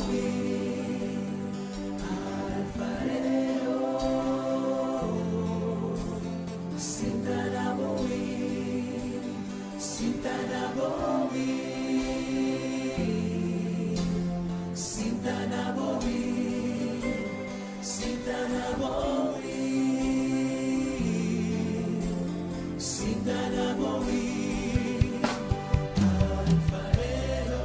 Bobi, alfarero. Sinta na bobi, sinta na bobi, sinta na bobi, sinta na bobi, sinta na bobi, alfarero.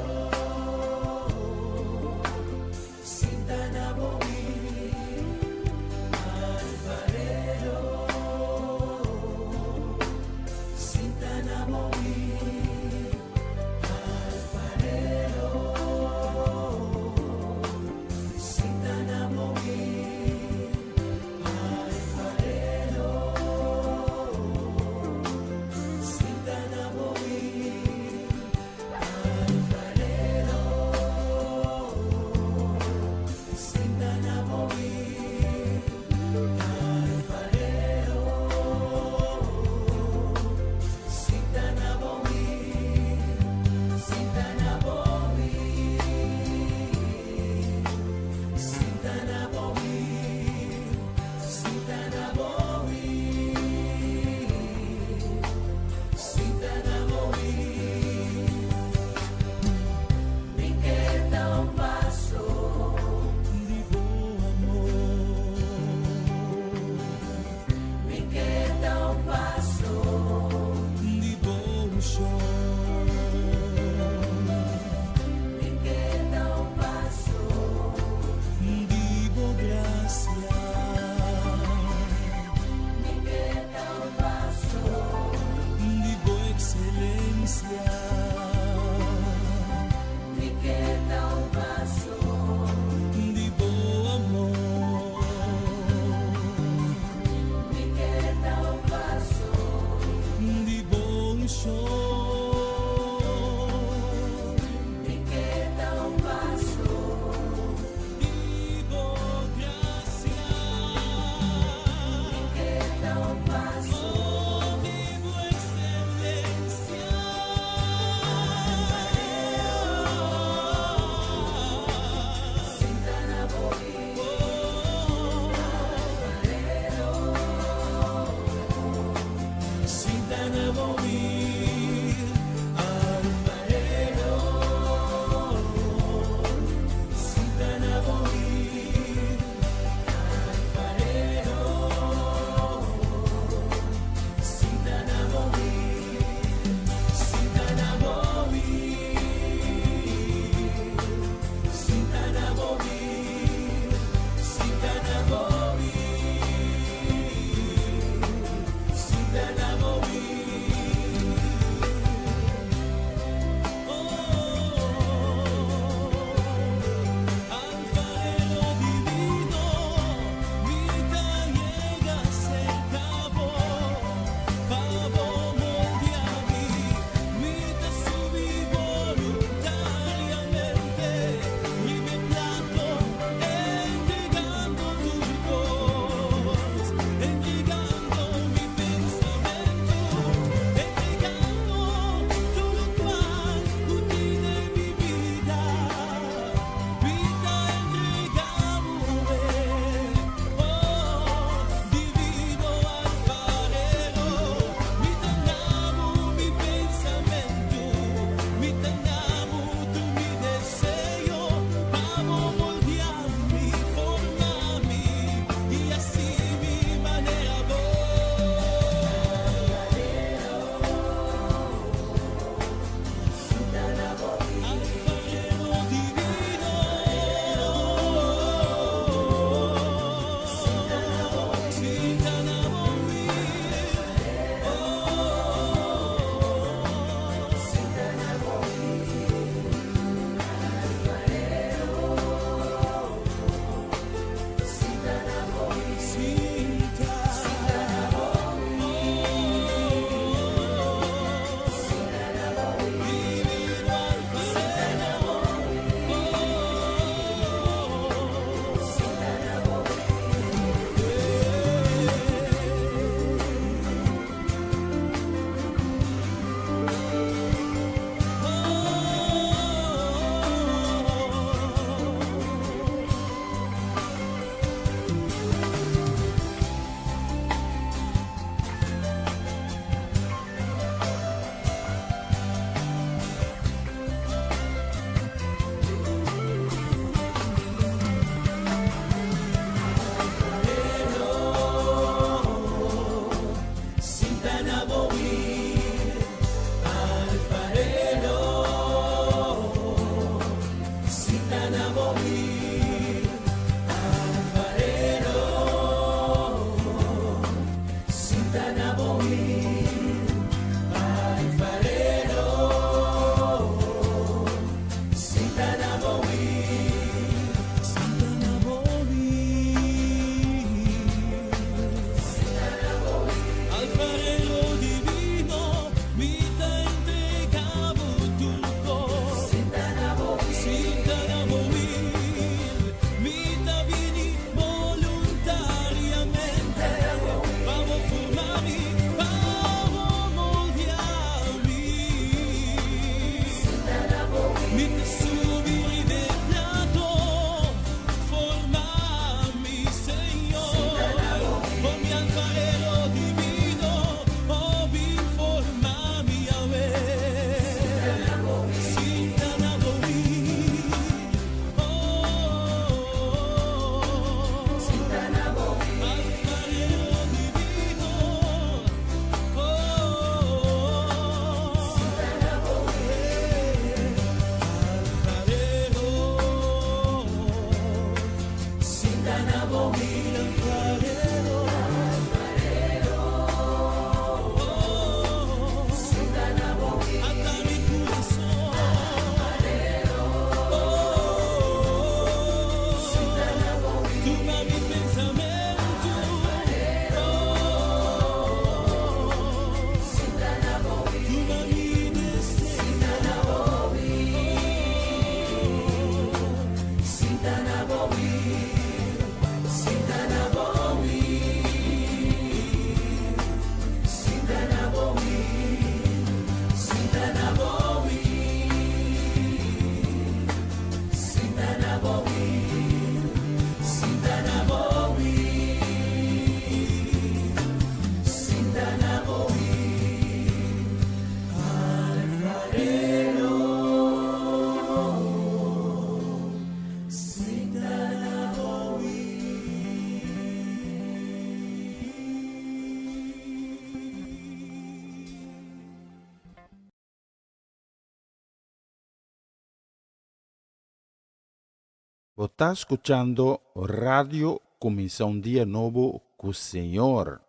Bo ta skuchando Radio Kuminsá un Dia Nobo ku Señor.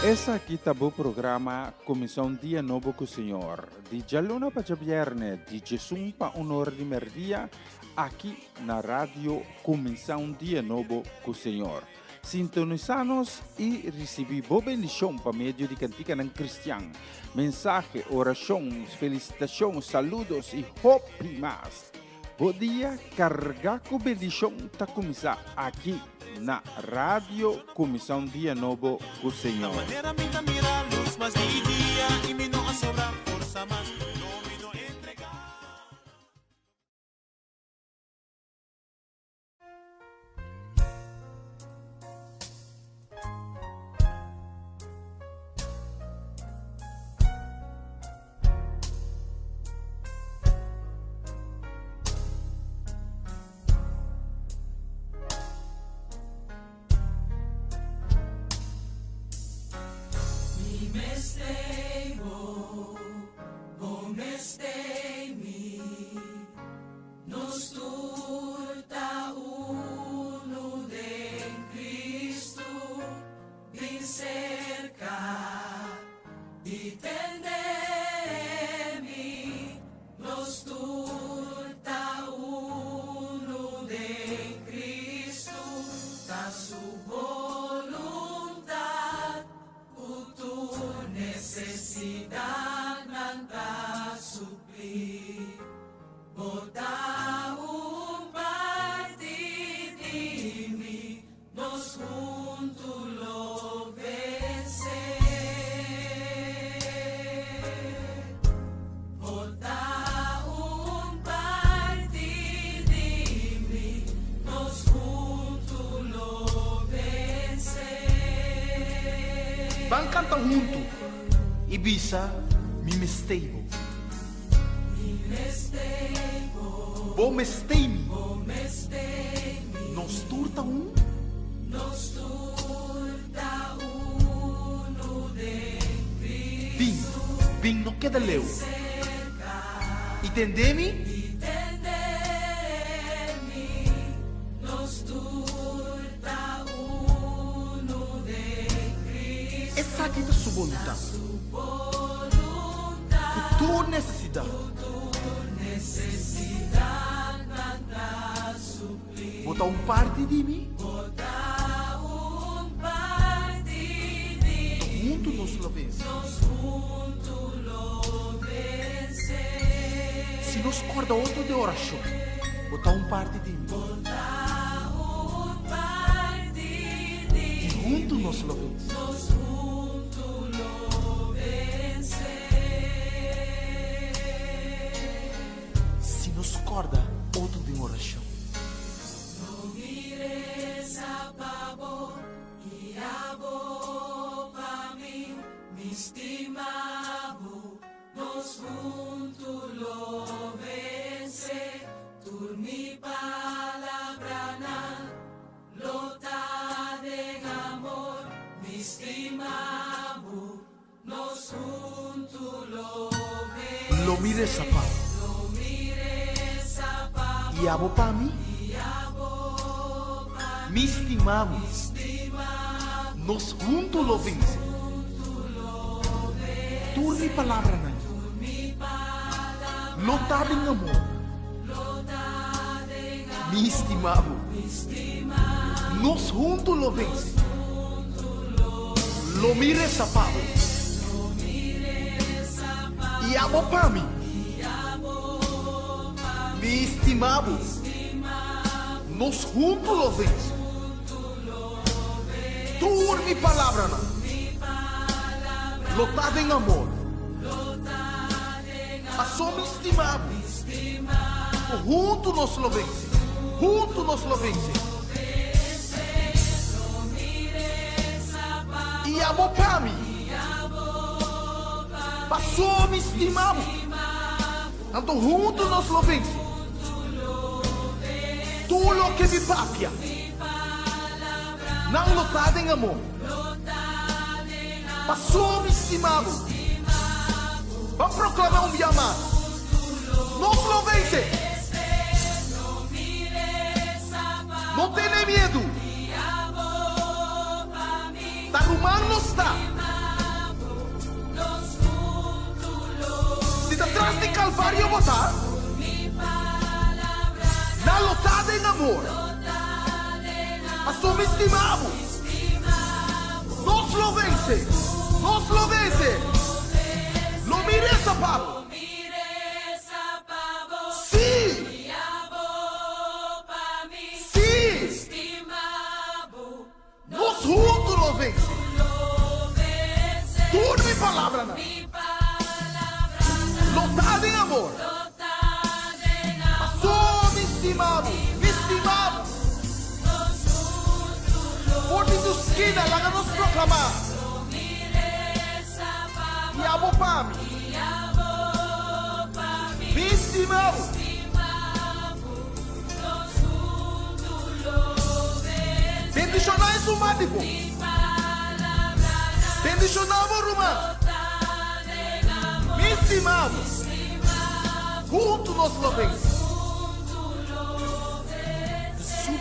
Esaki ta bo programa Kuminsá un Dia Nobo ku Señor, di djaluna pa djabièrnè, di djesun pa un ora di mèrdia, aki na Radio Kuminsá un Dia Nobo ku Señor. Sintonisá nos i risibí bo bendishon pa medio di kantikanan kristian, mensahe, orashon, felisitashon, saludos i hopi mas. Bo dia kargá ku bendishon ta kuminsá aki na Radio Kuminsá un Dia Nobo ku Señor. Mi mester bo, bo mester mi. Nos tur ta unu den Cristo, bin cerca i tende mi. Nos tur ta unu den Cristo, ta su boluntad cu tur necesidadnan ta supli. Bo ta un parti di mi, nos huntu lo vense. Bo ta un parti di mi, nos huntu lo vense. Ban kanta huntu i bisa, Mi mestei bo. Bo mestei mi. Nos tur ta un. Bin, bin no keda leu. I tende mi. Esaki ta su boluntat. Ku tur nesesidat. Bo ta un parti di mi. To huntu nos lo vense. Si nos kòrda otro den orashon. Bo ta un parti di mi. I huntu nos lo vense. Si nos corda otro den oracion. No mi reza pa bo i abo pa mi, mi stima bo, nos huntu lo vence, tur mi palabranan lo ta den amor, mi stima bo, Nos huntu lo vense. Lo mi resa pa bo. I abo pa mi. Mi stima bo. Nos huntu lo vense. Tur mi palabranan. Lo ta den amor. Mi stima bo. Nos huntu lo vense. Lo mi resa pa bo. I abo pa mi. Mi stima bo. Nos huntu lo vense. Tur mi palabranan. Lo ta den amor. Paso mi stima bo. Ku huntu nos lo vense. Huntu nos lo vense. I abo pa mi. Paso mi stima bo. Anto huntu nos lo vense. Tur loke mi papia. Nan lo ta den amor. Paso mi stima bo. Ban proclama un bia mas. Nos lo vense! No tene miedu! Ta ruman nos ta! Si ta tras di Kalvario bo ta, nan lo ta den amor. Paso mi stima bo. Nos lo vense! Nos lo vense! Lo mi resa pa bo. Sí! Sí! Nos huntu lo vense. Tur mi palabranan lo ta den amor. Paso mi stima bo, mi stima bo. For di tu skina laga nos proklamá. I abo pa mi. Mi stima bo. Bendishoná esun mas di bo. Bendishoná bo ruman. Mi stima bo. Huntu nos lo vense. Ta su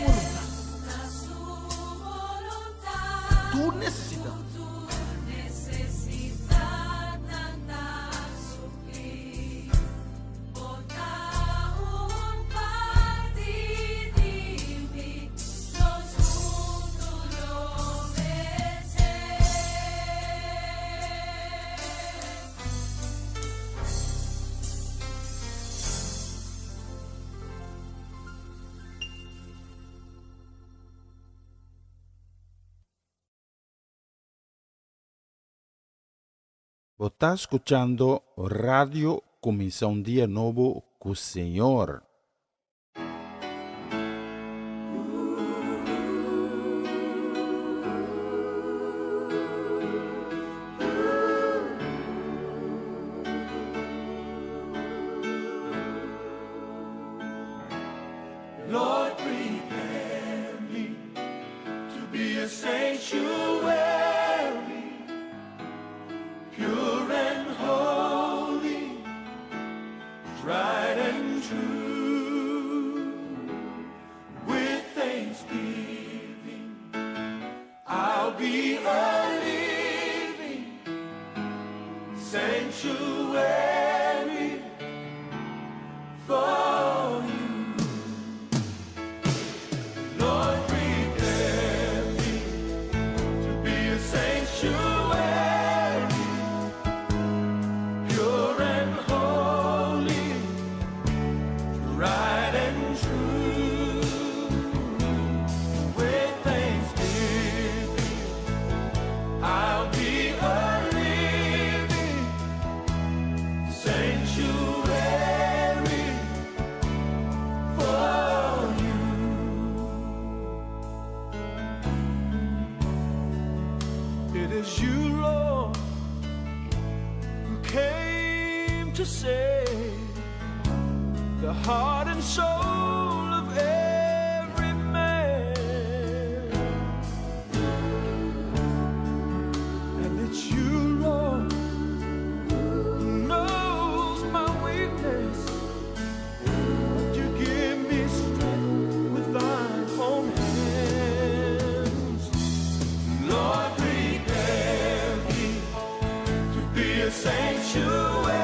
boluntat. Tur nesesidat. Bo ta skuchando Radio Kuminsá un Dia Nobo ku Señor. Lord prepare me to be a sanctuary, pure and holy, tried and true. With thanksgiving, I'll be a living sanctuary for you. Lord, prepare me to be a sanctuary, pure and holy, tried and true. With thanksgiving, I'll be a living sanctuary for you. It is you, Lord, who came to save the heart and soul of every man. And it's you, Lord, who knows my weakness. But you give me strength with thine own hands. Lord, prepare me to be a sanctuary,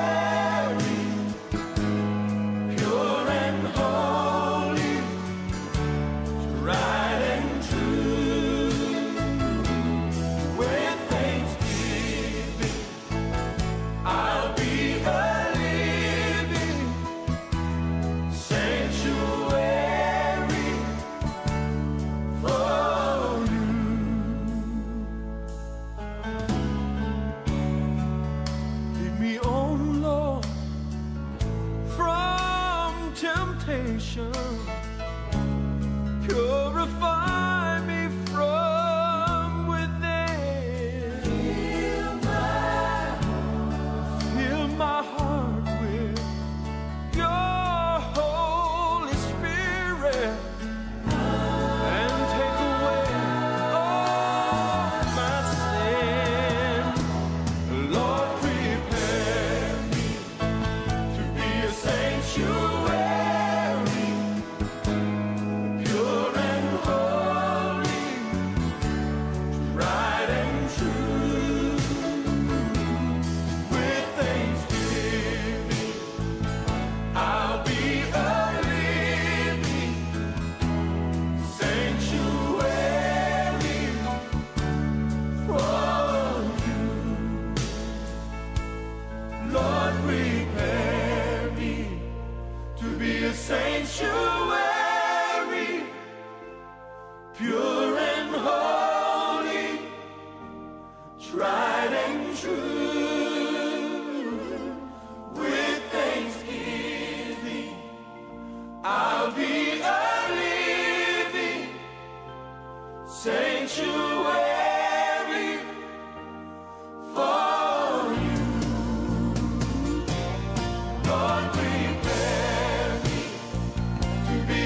pure and holy, tried and true. With thanksgiving, I'll be a living sanctuary for you. Lead me on, Lord, from temptation. Purify me from within. Fill my heart with your Holy Spirit and take away all my sin. Lord, prepare me to be a sanctuary. Lord, prepare me to be a sanctuary, pure and holy, tried and true. With thanksgiving, I'll be a living sanctuary for you. Lord, prepare me to be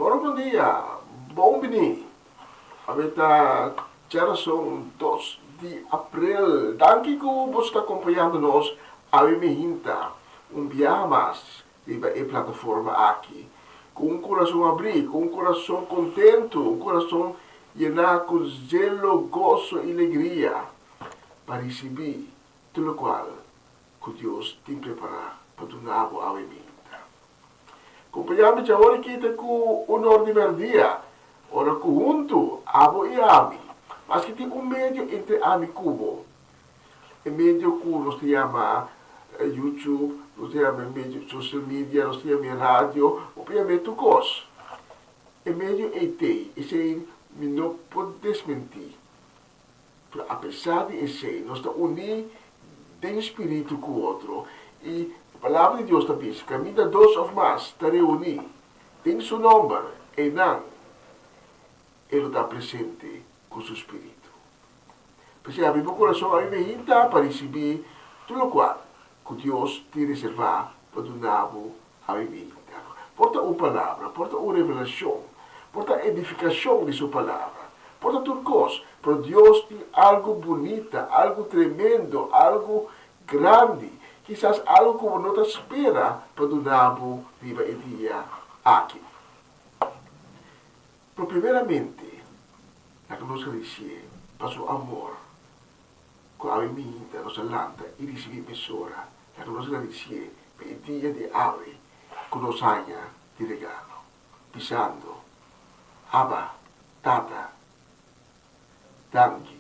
Moro bon dia, bon bini. Awe ta djarason dos di aprel. Danki ku boso ta kompañando nos awe mihinta un biaha mas riba e plataforma aki. Ku un kurason abrí, ku un kurason kontentu, un kurason yená ku zelo, goso i legria pa risibí tur lokual ku Dios tin prepará pa duna bo awe mihinta. Kompañá mi dja ora ki ta ku unor di mèrdia, ora ku huntu abo i ami, maske tin un medio entre ami ku bo, e medio ku nos ta yama YouTube, nos ta yama e medio social media, nos ta yama e radio, bo por yama e tur kos. E medio ei t'ei, esei mi no por desmentí. Pero apesar di esei, nos ta uní den spiritu ku otro, i e Palabra di Dios ta bisa, Kaminda dos òf mas ta reuní den su nòmber, einan e lo ta presente ku su spiritu. P'esei habri bo kurason awe meinta pa risibí tur lokual ku Dios tin reservá pa duna bo awe meinta. Por ta un palabra, por ta un revelashon, por ta edifikashon di su palabra, por ta tur kos, pero Dios tin algu bunita, algu tremendo, algu grandi, kisas algu ku bo no ta spera pa duna bo riba e dia aki. Pero primeramente, laga nos gradisié pa su amor ku awe miinta nos a lanta i risibí mesora. Laga nos gradisié pa e dia di awe ku nos haña di regalo, bisando, Abba, Tata, danki.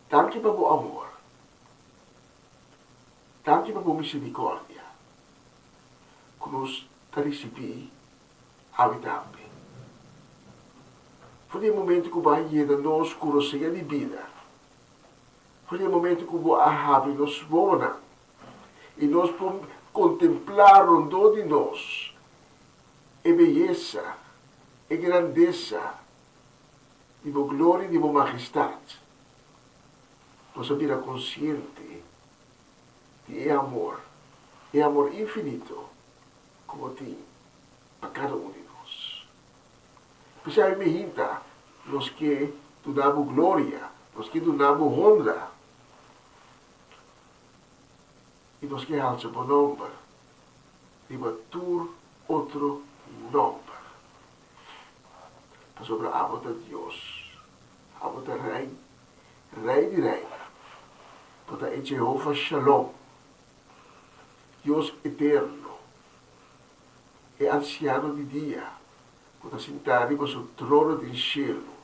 Danki pa bo amor. Danki pa bo misericordia ku nos ta risibí awe tambe. For di e momento ku bo a yena nos ku rosea di bida, for di e momento ku bo a habri nos wowonan i nos por kontemplá rondó di nos e beyesa, e grandesa di bo gloria i di bo magestat, nos a bira konsiente di e amor, e amor infinito ku bo tin pa kada un di nos. P'esei mi hinta, nos ke duna bo gloria, nos ke duna bo honra i nos ke halsa bo nòmber riba tur otro nòmber. Pasobra abo ta Dios, abo ta Rei, Rei di reinan, bo ta e Jehova Shalom, Dios eterno, e Ansiano di Dia, ku ta sintá riba su trono den shelu.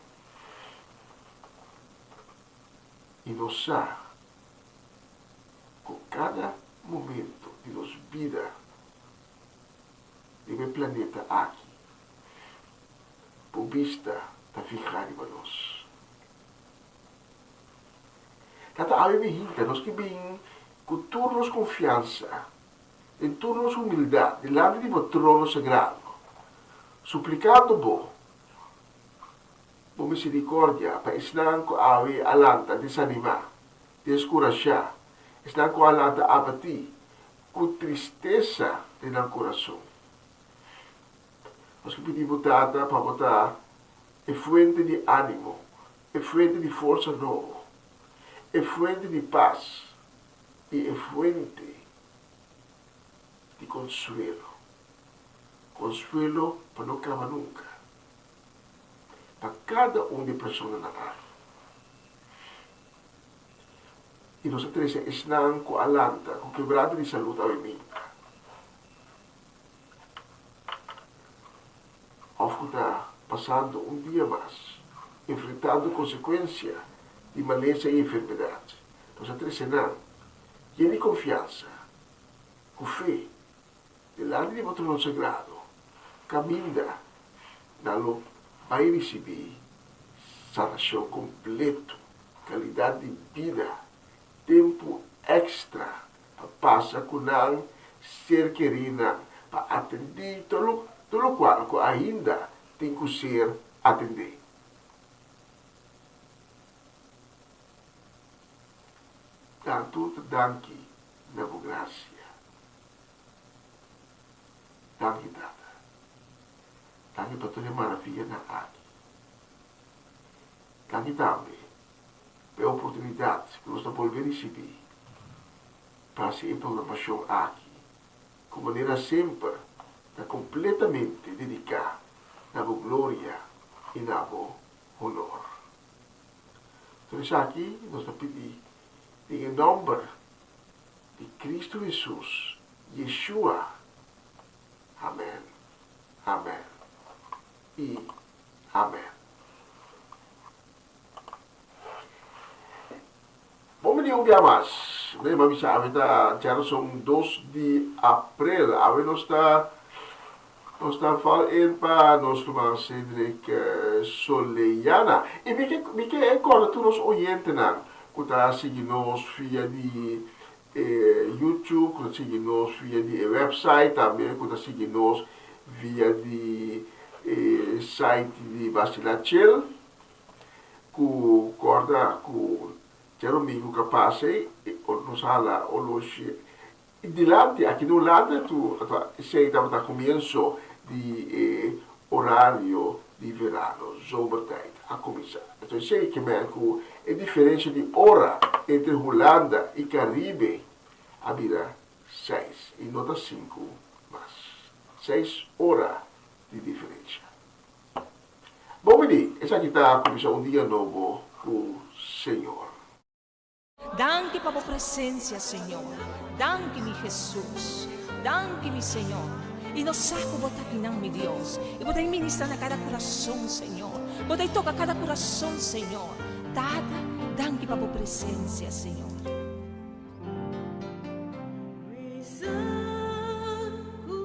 I nos sa ku kada momento di nos bida riba e planeta aki, bo bista ta fihá riba nos. Tata awe mi hinta, nos ke bin ku tur nos konfiansa, den tur nos humildat dilanti di bo trono sagrado, suplikando bo, bo miserikordia pa esnan ku awe a lanta desanimá, deskurashá, esnan ku a lanta abatí, ku tristesa den nan kurason. Nos ke pidi bo, Tata, pa bo ta e fuente di ánimo, e fuente di forsa nobo, e fuente di pas i e fuente di konsuelo, konsuelo pa no kaba nunka, pa kada un di e personanan aki. I nos a trese esnan ku a lanta ku kebrante di salud awe minta. Òf ku ta pasando un dia mas enfrentando konsekuensia di malesa i enfermedat. Nos a trese nan yen di konfiansa, ku fe, dilanti di bo trono sagrado, kaminda nan lo bai risibí sanashon kompleto, kalidat di bida, tempu èkstra pa pasa ku nan ser kerínan, pa atendí tur lokual ku ainda tin ku ser atendé. Dan tur ta danki na bo grasia. Danki Tata. Danki pa tur e maravianan aki. Danki tambe pa e oportunidat ku nos ta bolbe risibí pa hasi e programashon aki ku manera semper ta kompletamente dediká na bo gloria i na bo honor. Tur esaki nos ta pidi den e nòmber di Kristu Hesus, Yeshua. Amèn, amèn i amèn. Bon bini un bia mas. Mi a bisa awe ta djarason dos di aprel. Awe nos ta nos ta val in pa nos ruman Cedric Soleyana. I mi ke mi ke kòrda tur nos oyentenan ku ta sigui nos via di e YouTube, ku ta sigui nos via di e website, tambe ku ta sigui nos via di e site di Basila Chill. Ku kòrda ku djadomingu ka pasa ei nos hala oloshi dilanti aki na Hulanda tu esei tabata komienso di e orario di verano, zomertijd, a kuminsá. Enton esei ke men ku e diferensha di ora entre Hulanda i Karibe a bira seis i no ta sinku mas. Seis ora di diferensha. Bon bini, esaki ta kuminsá un dia nobo ku Señor. Danki pa bo presencia Señor. Danki mi Jesus. Danki mi Señor. Y nos sa cu bo ta akinan mi Dios. Y bo ta ministra na cada curason Señor. Bo ta toca cada curason Señor. Tata, danki pa bo presencia Señor. Tata mi sa ku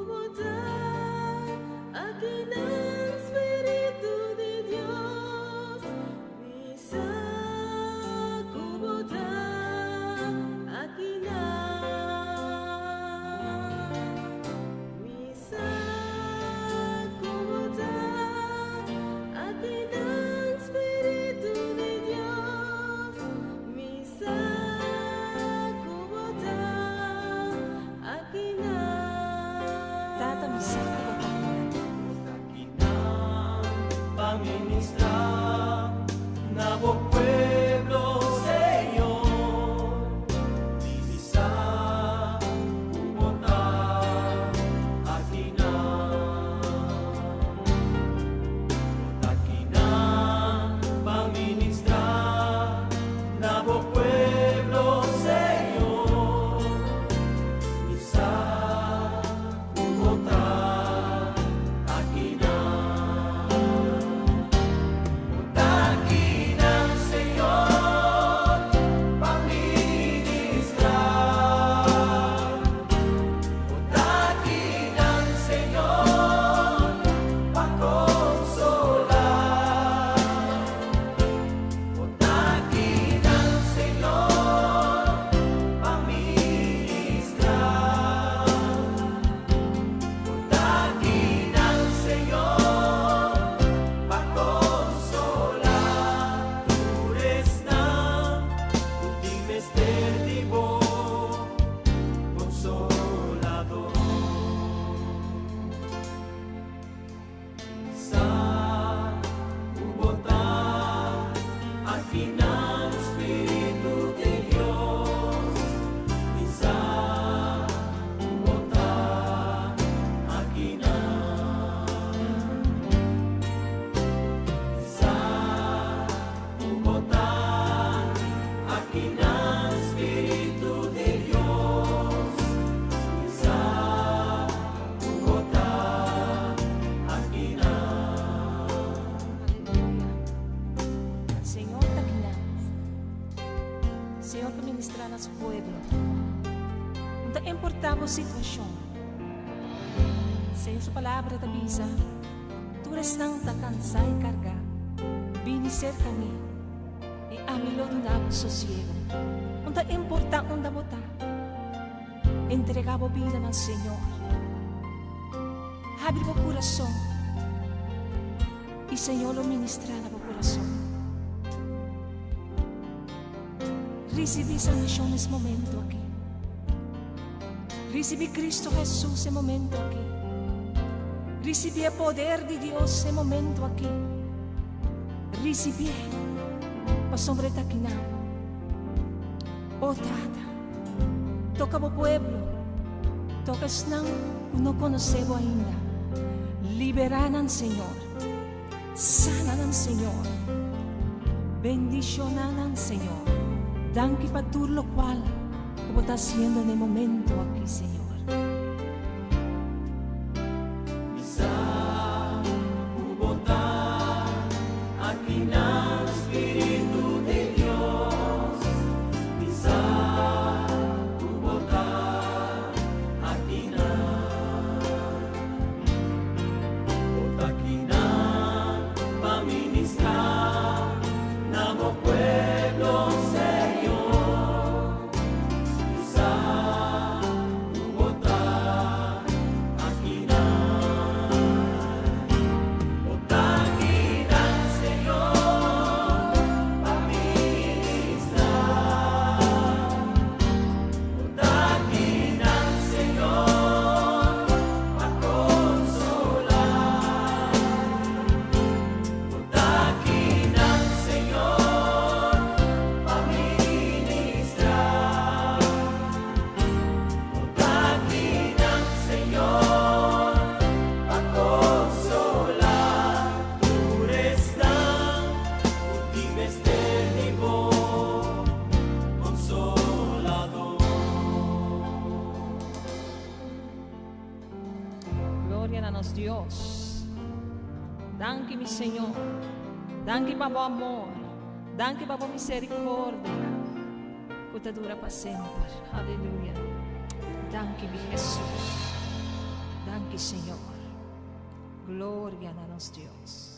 bo ta Aleluya. Señor ta kinan. Señor ta ministra na su pueblo. No ta importa bo situacion. Señor su palabra ta bisa, Tur esnan ta cansa y carga, bini cerca mi, y ami lo duna bo sosiego. No ta importa unda bo ta. Entrega bo bida na Señor. Habri bo kurason i Señor lo ministrá na bo kurason. Risibí sanashon es momento aki. Risibí Cristo Jesús e momento aki. Risibí e poder di Dios e momento aki. Risibié, pasobra e ta akinan. O Tata, toka bo pueblo, toka esnan ku no konosé bo ainda. Liberá nan, Señor. Sana nan, Señor. Bendishoná nan, Señor. Danki pa tur lokual ku bo ta hasiendo na e momento aki, Señor. Gloria na nos Dios. Danki mi Señor. Danki pa bo amor. Danki pa bo misericordia. Ku ta dura pa semper. Aleluya. Danki mi Jesus. Danki Señor. Gloria na nos Dios.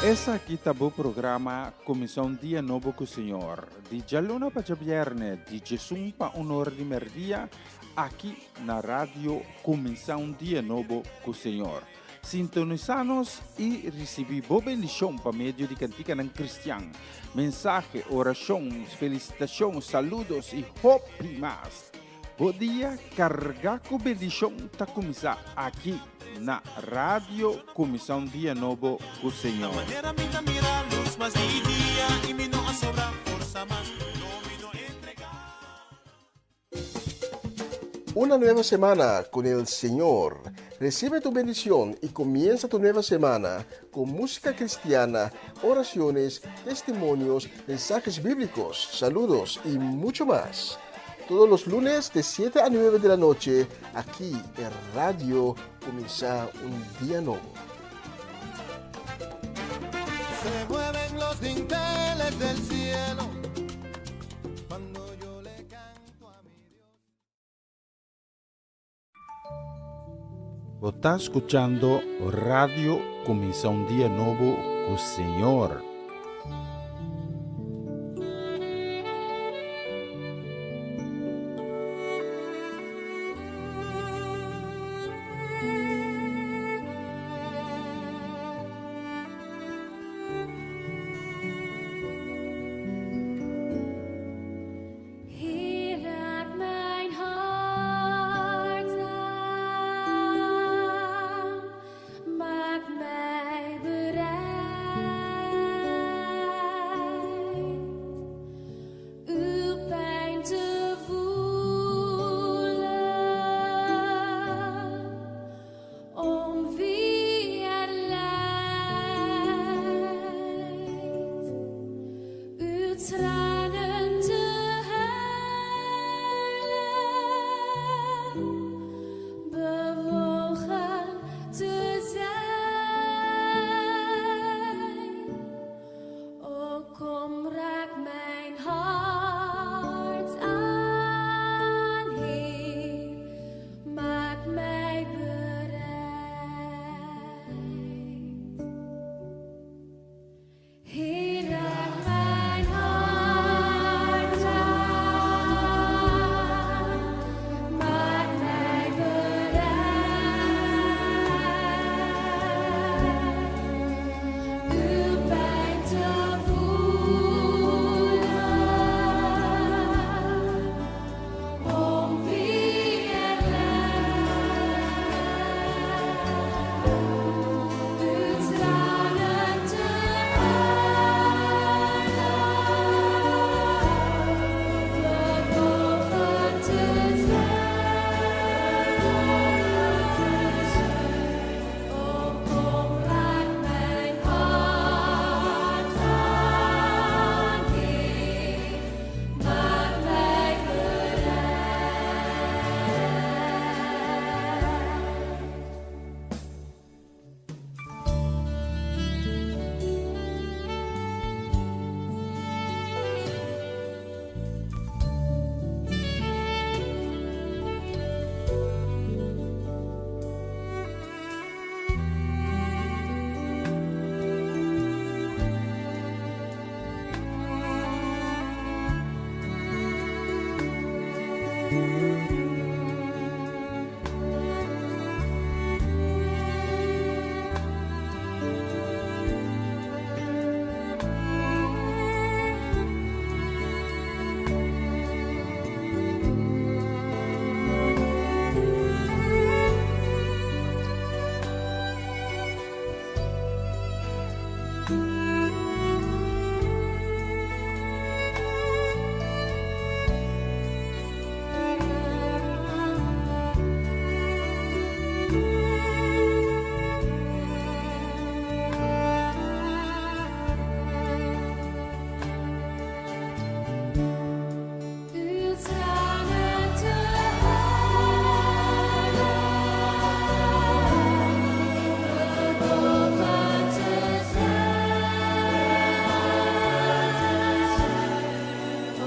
Esaki ta bo programa Kuminsá un Dia Nobo ku Señor, di djaluna pa djabièrnè, di djesun pa un ora di mèrdia, aki na Radio Kuminsá un Dia Nobo ku Señor. Sintonisá nos i risibí bo bendishon pa medio di kantikanan kristian, mensahe, orashon, felisitashon, saludos i hopi mas. Bo dia carga cu bendicion ta cuminsa aki na Radio Cuminsa un Dia Nobo cu Señor. Una nueva semana con el Señor. Recibe tu bendición y comienza tu nueva semana con música cristiana, oraciones, testimonios, mensajes bíblicos, saludos y mucho más. Todos los lunes de 7 a 9 de la noche, aquí en Radio Comienza un Día Nuevo. Se mueven los dinteles del cielo cuando yo le canto a mi Dios. Bo ta skuchando Radio Kuminsá un Dia Nobo ku Señor. Heer, raak mijn hart aan, maak mij bereid. Uw tranen te huilen, bewogen te zijn. O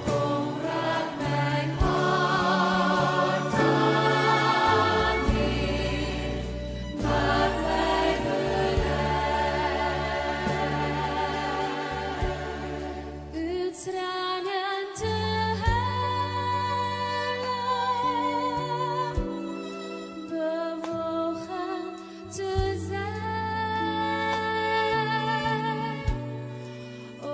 kom, raak mijn hart aan, Heer, maak mij bereid. Uw tranen te huilen, bewogen te zijn. O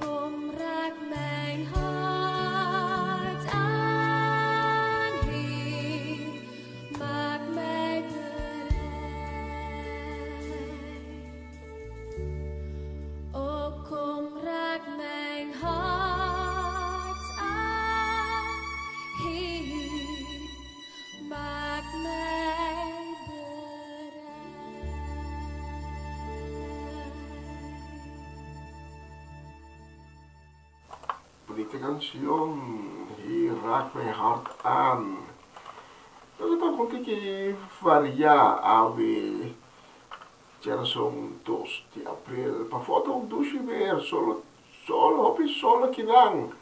kom, raak mijn hart aan, Heer, maak mij bereid. O kom, raak mijn hart aan, Heer, maak mij bereid. Bunita kanshon, Heer raak mijn hart aan. Nos ta konta ki varia awe djarason dos di april. Pafó ta un dushi weer, solo, solo, hopi solo akinan.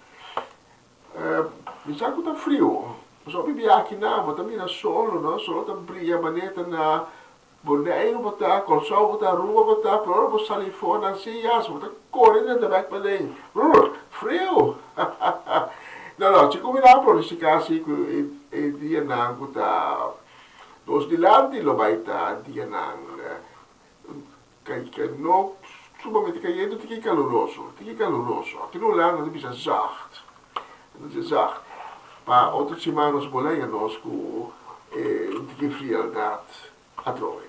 Mi sa ku ta friu, pasobra hopi bia akinan bo ta mira solo, no? Solo ta bria manera ta na Boneiru bo ta, Kòrsou bo ta, Aruba bo ta, pero ora bo sali for nan si yas, bo ta kore den de bèk paden. Brr! Friu! No, no, si kuminá pronostiká si ku e dianan ku ta nos dilanti lo bai ta dianan ka no sumamente kayente, tiki kaluroso, tiki kaluroso. Aki na Hulanda ta bisa zacht, ta bisa zacht. Pa otro siman nos por lei nos ku e un tiki frieldat atrobe.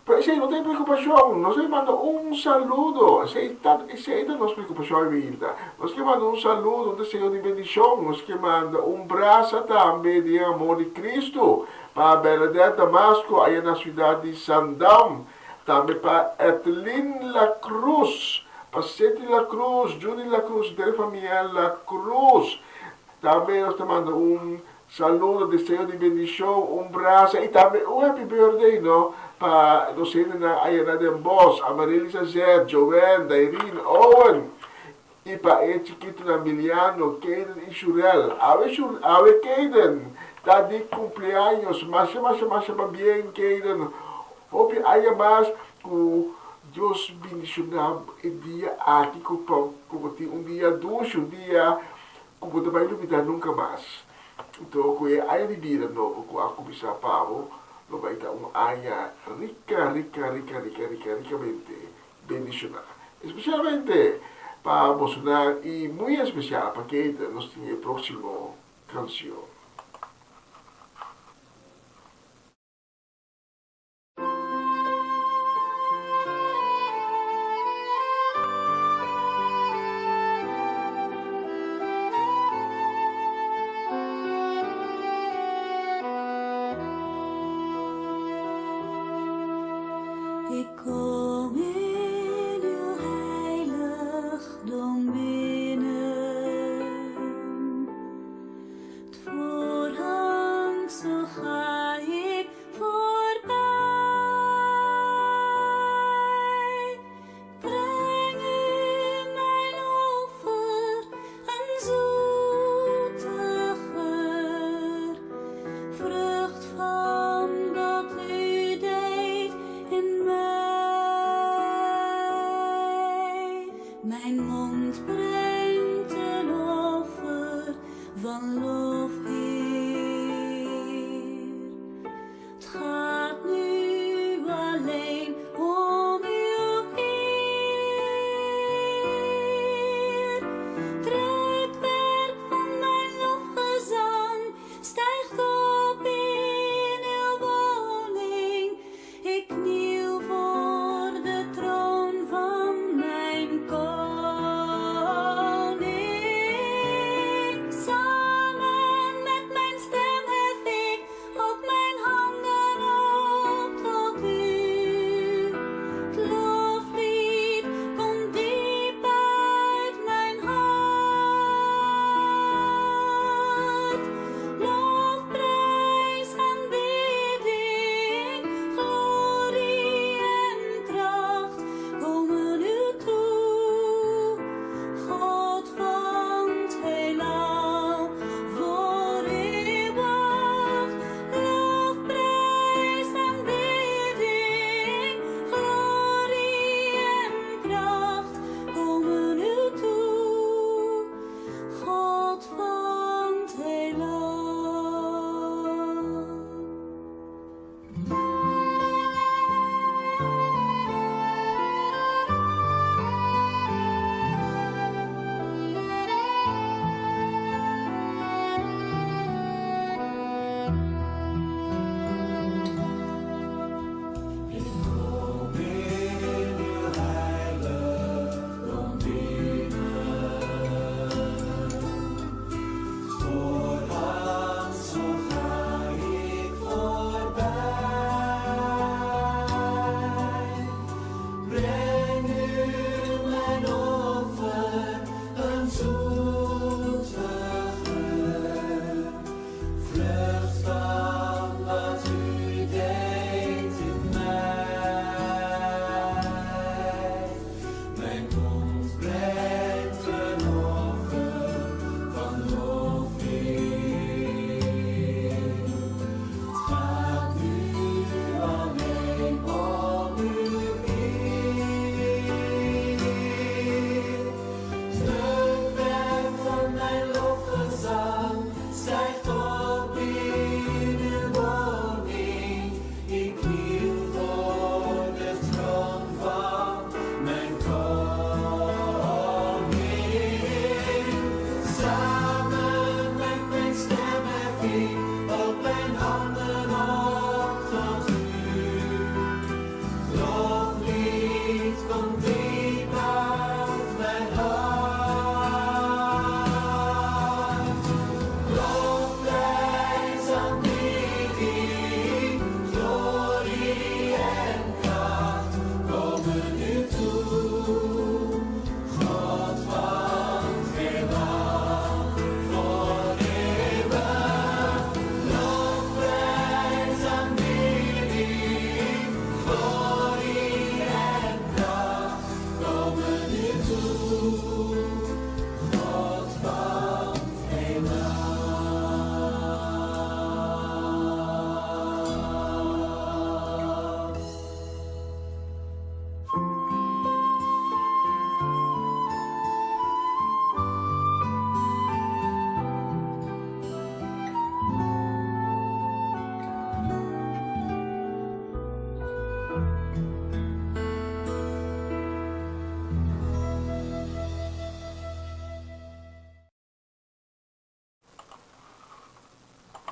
Pero esei no ta e preokupashon. Nos a manda un saludo. Esei ta, esei ta nos preokupashon ainda. Nos ke manda un saludo, un deseo di bendishon. Nos ke manda un brasa tambe di e amor di Kristu pa Bernadette Damasco aya na siudat di Sandam. Tambe pa Ethelyn La Cruz, pa Ceti La Cruz, Judy La Cruz, henter e famia La Cruz. Tambe nos ta manda un saludo, deseo di bendicion, un brasa y tambe un happy birthday no pa nos hendenan aya na Den Bosch, Amaryllis Azet, Joanne, Dairine, Owen y pa e chikitonan Miliano, Kaden y Shurel. Awe Shur, awe Kaden ta di cumpleaños, masha masha masha pabien Kaden, hopi aña mas cu Dios bendiciona e dia aki cu pa cu bo tin un dia dushi, un dia Ku bo ta bai lubidá nunka mas. Anto ku e aña di bida nobo ku a kuminsá pa bo, lo bai ta un aña rika, rika, rika, rika, rika, rikamente bendishoná. Espesialmente pa bosonan i muy espesial pa Keita nos tin e próksimo kanshon. Ik kom in uw heiligdom binnen. 't Voorhangsel ga ik voorbij. Breng u mijn offer, een zoete geur, vrucht van wat u deed in mij. Mijn mond brengt een offer van lof, Heer. 't Gaat nu alleen om uw eer. 't Reukwerk van mijn lofgezang stijgt op in uw woning. Ik kniel voor de troon.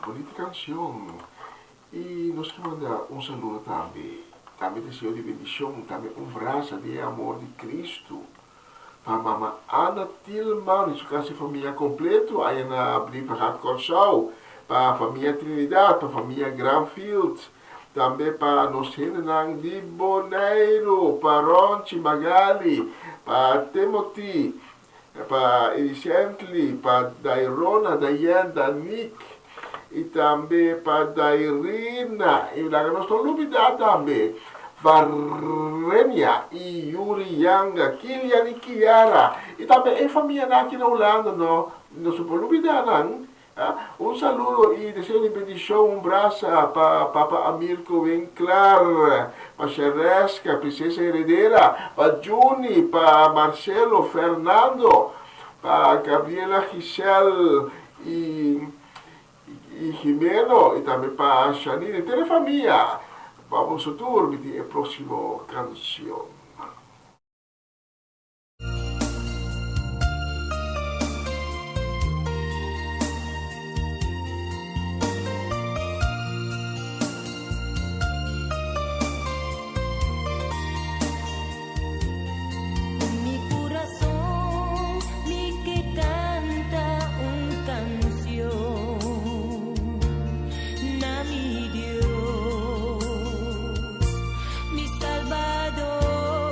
Bonita canción. Y nos ke manda un saludo tambe, tambe deseo di bendicion, tambe un brasa di e amor di Cristo pa Mama Ana Tilman y su casi famia completo aya na Brievengat Corsou, pa famia Trinidad, pa famia Granfield, tambe pa nos hendenan di Boneiru, pa Ronchi, Magali, pa Timothy, Pa Elisently, pa Dairona, Dayen, Danique y tambe pa Dairina. Y laga nos no lubida tambe Varenia y Yuri Yanga, Kilian y Kiara. Y tambe e famianan aki na Hulanda no, nos no por lubida nan. Un saludo y deseo di bendicion, un brasa pa Papa Amirko Winklar, pa Shereska, Princesa Heredera, pa Juni, pa Marcelo, Fernando, pa Gabriela Giselle y y Jimeno y tambe pa Shanine, henter e famia. Pa boso tur mi tin e proximo cancion. Mi kurason mi ke kanta un kansion na mi Dios, mi Salbador.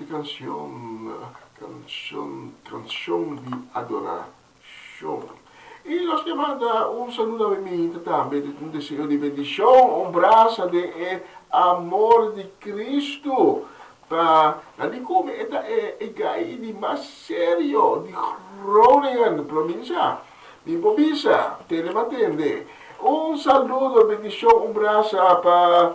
kanshon, kanshon, kanshon di adorashon. I nos ke manda un saludo a mi hinta tambe, un deseo di bendishon, un brasa den e amor di Kristu. Pa nan di kome e ta e e gai di mas serio di Groningen, provincia. Mi por bisa, tende ma tende. Un saludo, bendicion, un brasa pa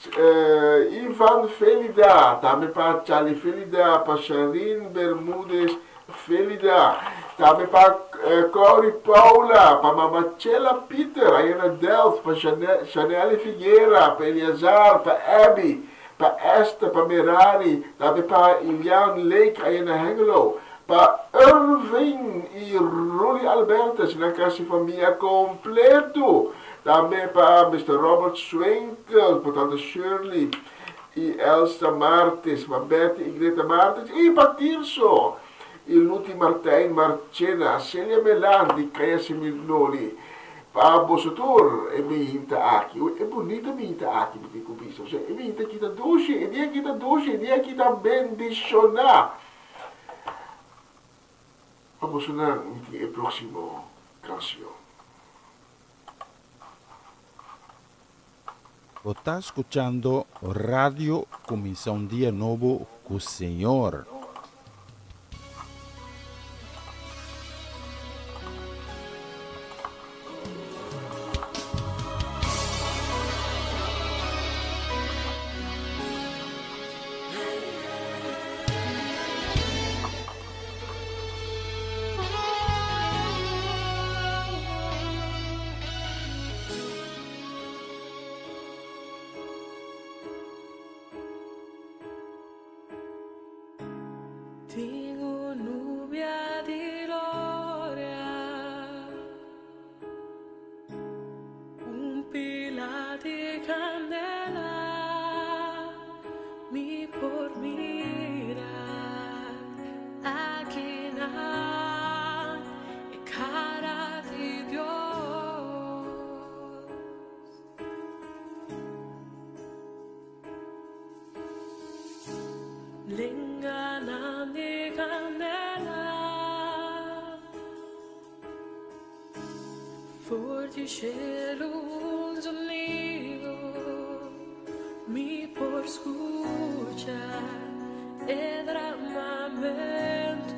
Ivan Felida, tambe pa Charlie Felida, pa Sharine Bermudez Felida, tambe pa Corrie Paula, pa Mama Chela Pieter, aya na Delft, pa Chanelle Figuera, pa Eleazar, pa Abby, pa Esther, pa Merari, tambe pa Ilian Lake, aya na Hengelo, pa Irving y Rolly Albertus, nan casi famia completo, tambe pa Mister Robert Swinkel, pa Tante Shirley y Elsa Martes, pa Betty y Greta Martes y pa Tirso y Luti Martijn Marchena, Celia Melan di Kaya Seminoli. Pa boso tur e mihinta aki, e bunita mihinta aki mi tin ku bisa, osea e mihinta aki ta dushi, e dia aki ta dushi, e dia aki ta bendishoná. Pa bosonan mi tin e próksimo kanshon. Bo ta skuchando Radio Kuminsá un Dia Nobo ku Señor. Tin un nubia di gloria, un pila di candela, mi por mira akinan e cara di Dios. Lenganan di candela For di cielo un zonido Mi por scucha e dramamento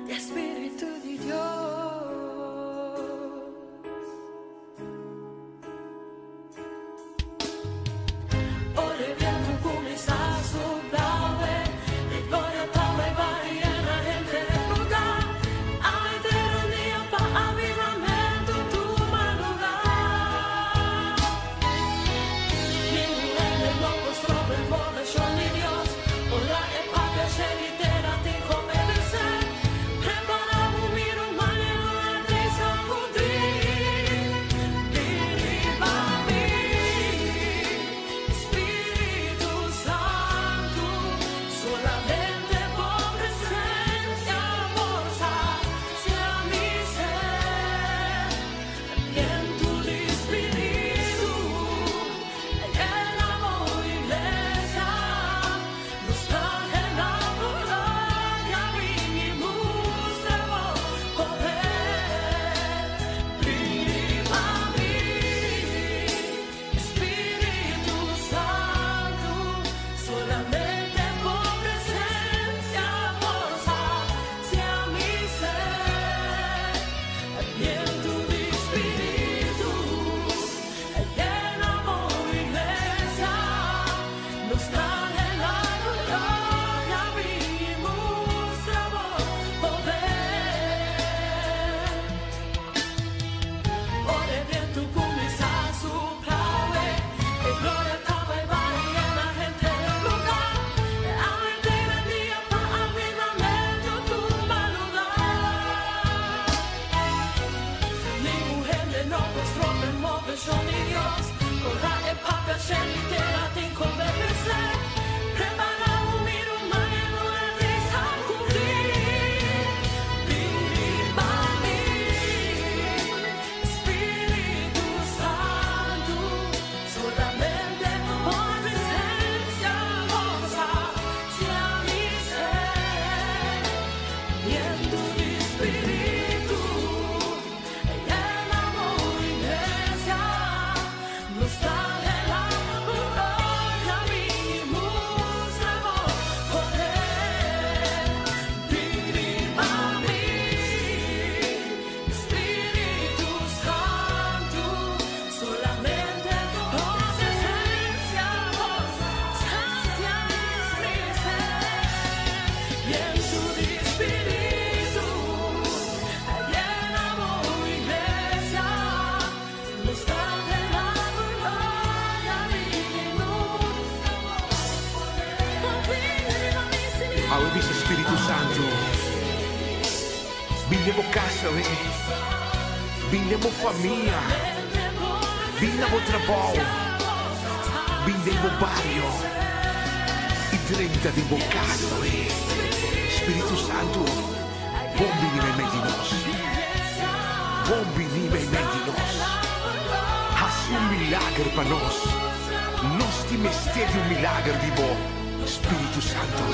Di Spiritu di Dios. Ora e bientu kuminsá supla awe, e gloria ta bai bai yena henter e lugá. Awe ter un dia pa avivamentu tuma lugá. Ningun hende no por stroba e moveshon di Dios. Ora e papia shel i tera tin ku obedesé. Prepara. Bin den bo kas awe. Bin den bo famia. Bin na bo trabou. Bin den bo bario. I drenta den bo kas awe. Spiritu Santu, bon bini meimei di nos. Bon bini meimei di nos. Hasi un milager pa nos. Nos tin mester di un milager di bo, Spiritu Santu.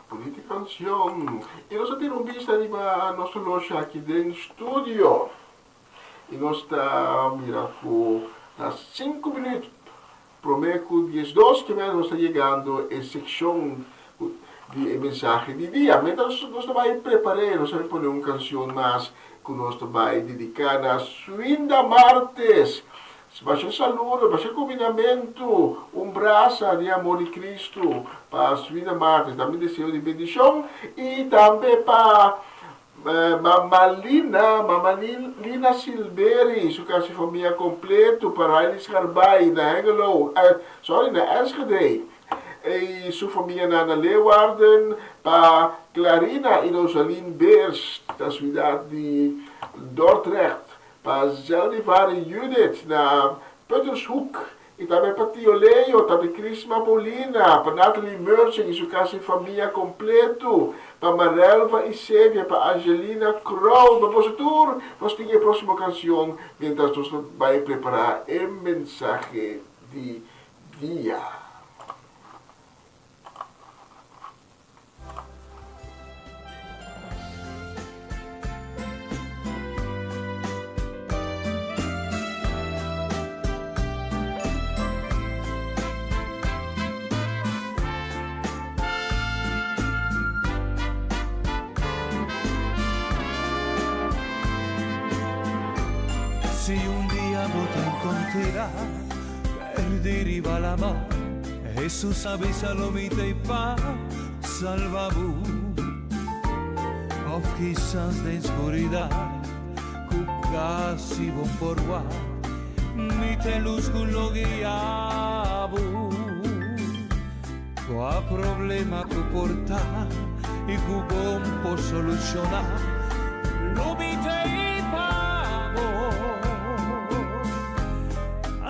Bunita cancion. Y nos a tira un bista riba nos horloge aki den studio. Y nos ta mira cu ta cinco minuut prome cu diesdos ke nos ta yegando e seccion di e mensahe di dia. Mientras nos ta bay prepare, nos ta bay pone un cancion mas cu nos ta bay dedica na Swinda Martes. Basha saludo, basha kuminamentu, un brasa di amor di Cristo pa Swinda Martes. Ta mi deseo di bendicion y tambe pa Mama Lina, Mama Lina Silberi, su casi famia completo, pa Riley Scharbay na Hengelo, sorry, na Enschede, y su famianan na Leeuwarden, pa Clarina y Rosalien Beers, ta ciudad di Dordrecht, Pa Zeldivar y Judith na Puttershoek y tambe pa Tio Leo, tambe Crisma Molina, pa Natalie Merchant y su casa y famia completo, pa Marelva y Sevia, pa Angelina Crow, pa boso tur. Nos tin e proximo cancion mientras nos ta bay prepara e mensahe di dia. Si un dia bo ta encontra perdi riba lama, Hesus a bisa lo mi t'ei pa salba bo. Of kisas den skuridat ku kasi bo por wak, mi t'e lus ku lo guia bo. Kua problema ku por ta i ku bon por solushoná, lo mi t'ei pa bo.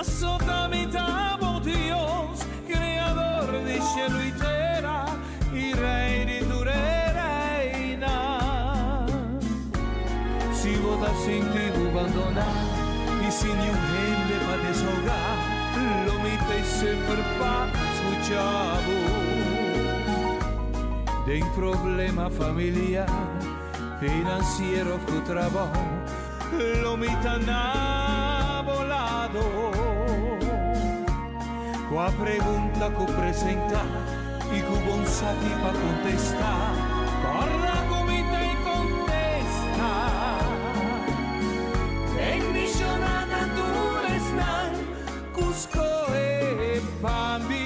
Asota mi ta bo Dios, Creador di cielo y tera, y Rey di tur e reynan. Si bo ta sinti bo bandoná y sin niun hende pa desahogá, lo mi t'ei semper pa scucha bo. Den problema familiar, financiero of cu trabou, Lo mi ta na bo lado. Kua pregunta ku presentá i ku bon saki pa kontestá, kòrda ku mi ta e kontesta. Bendishoná ta tur esnan ku skohe pa mi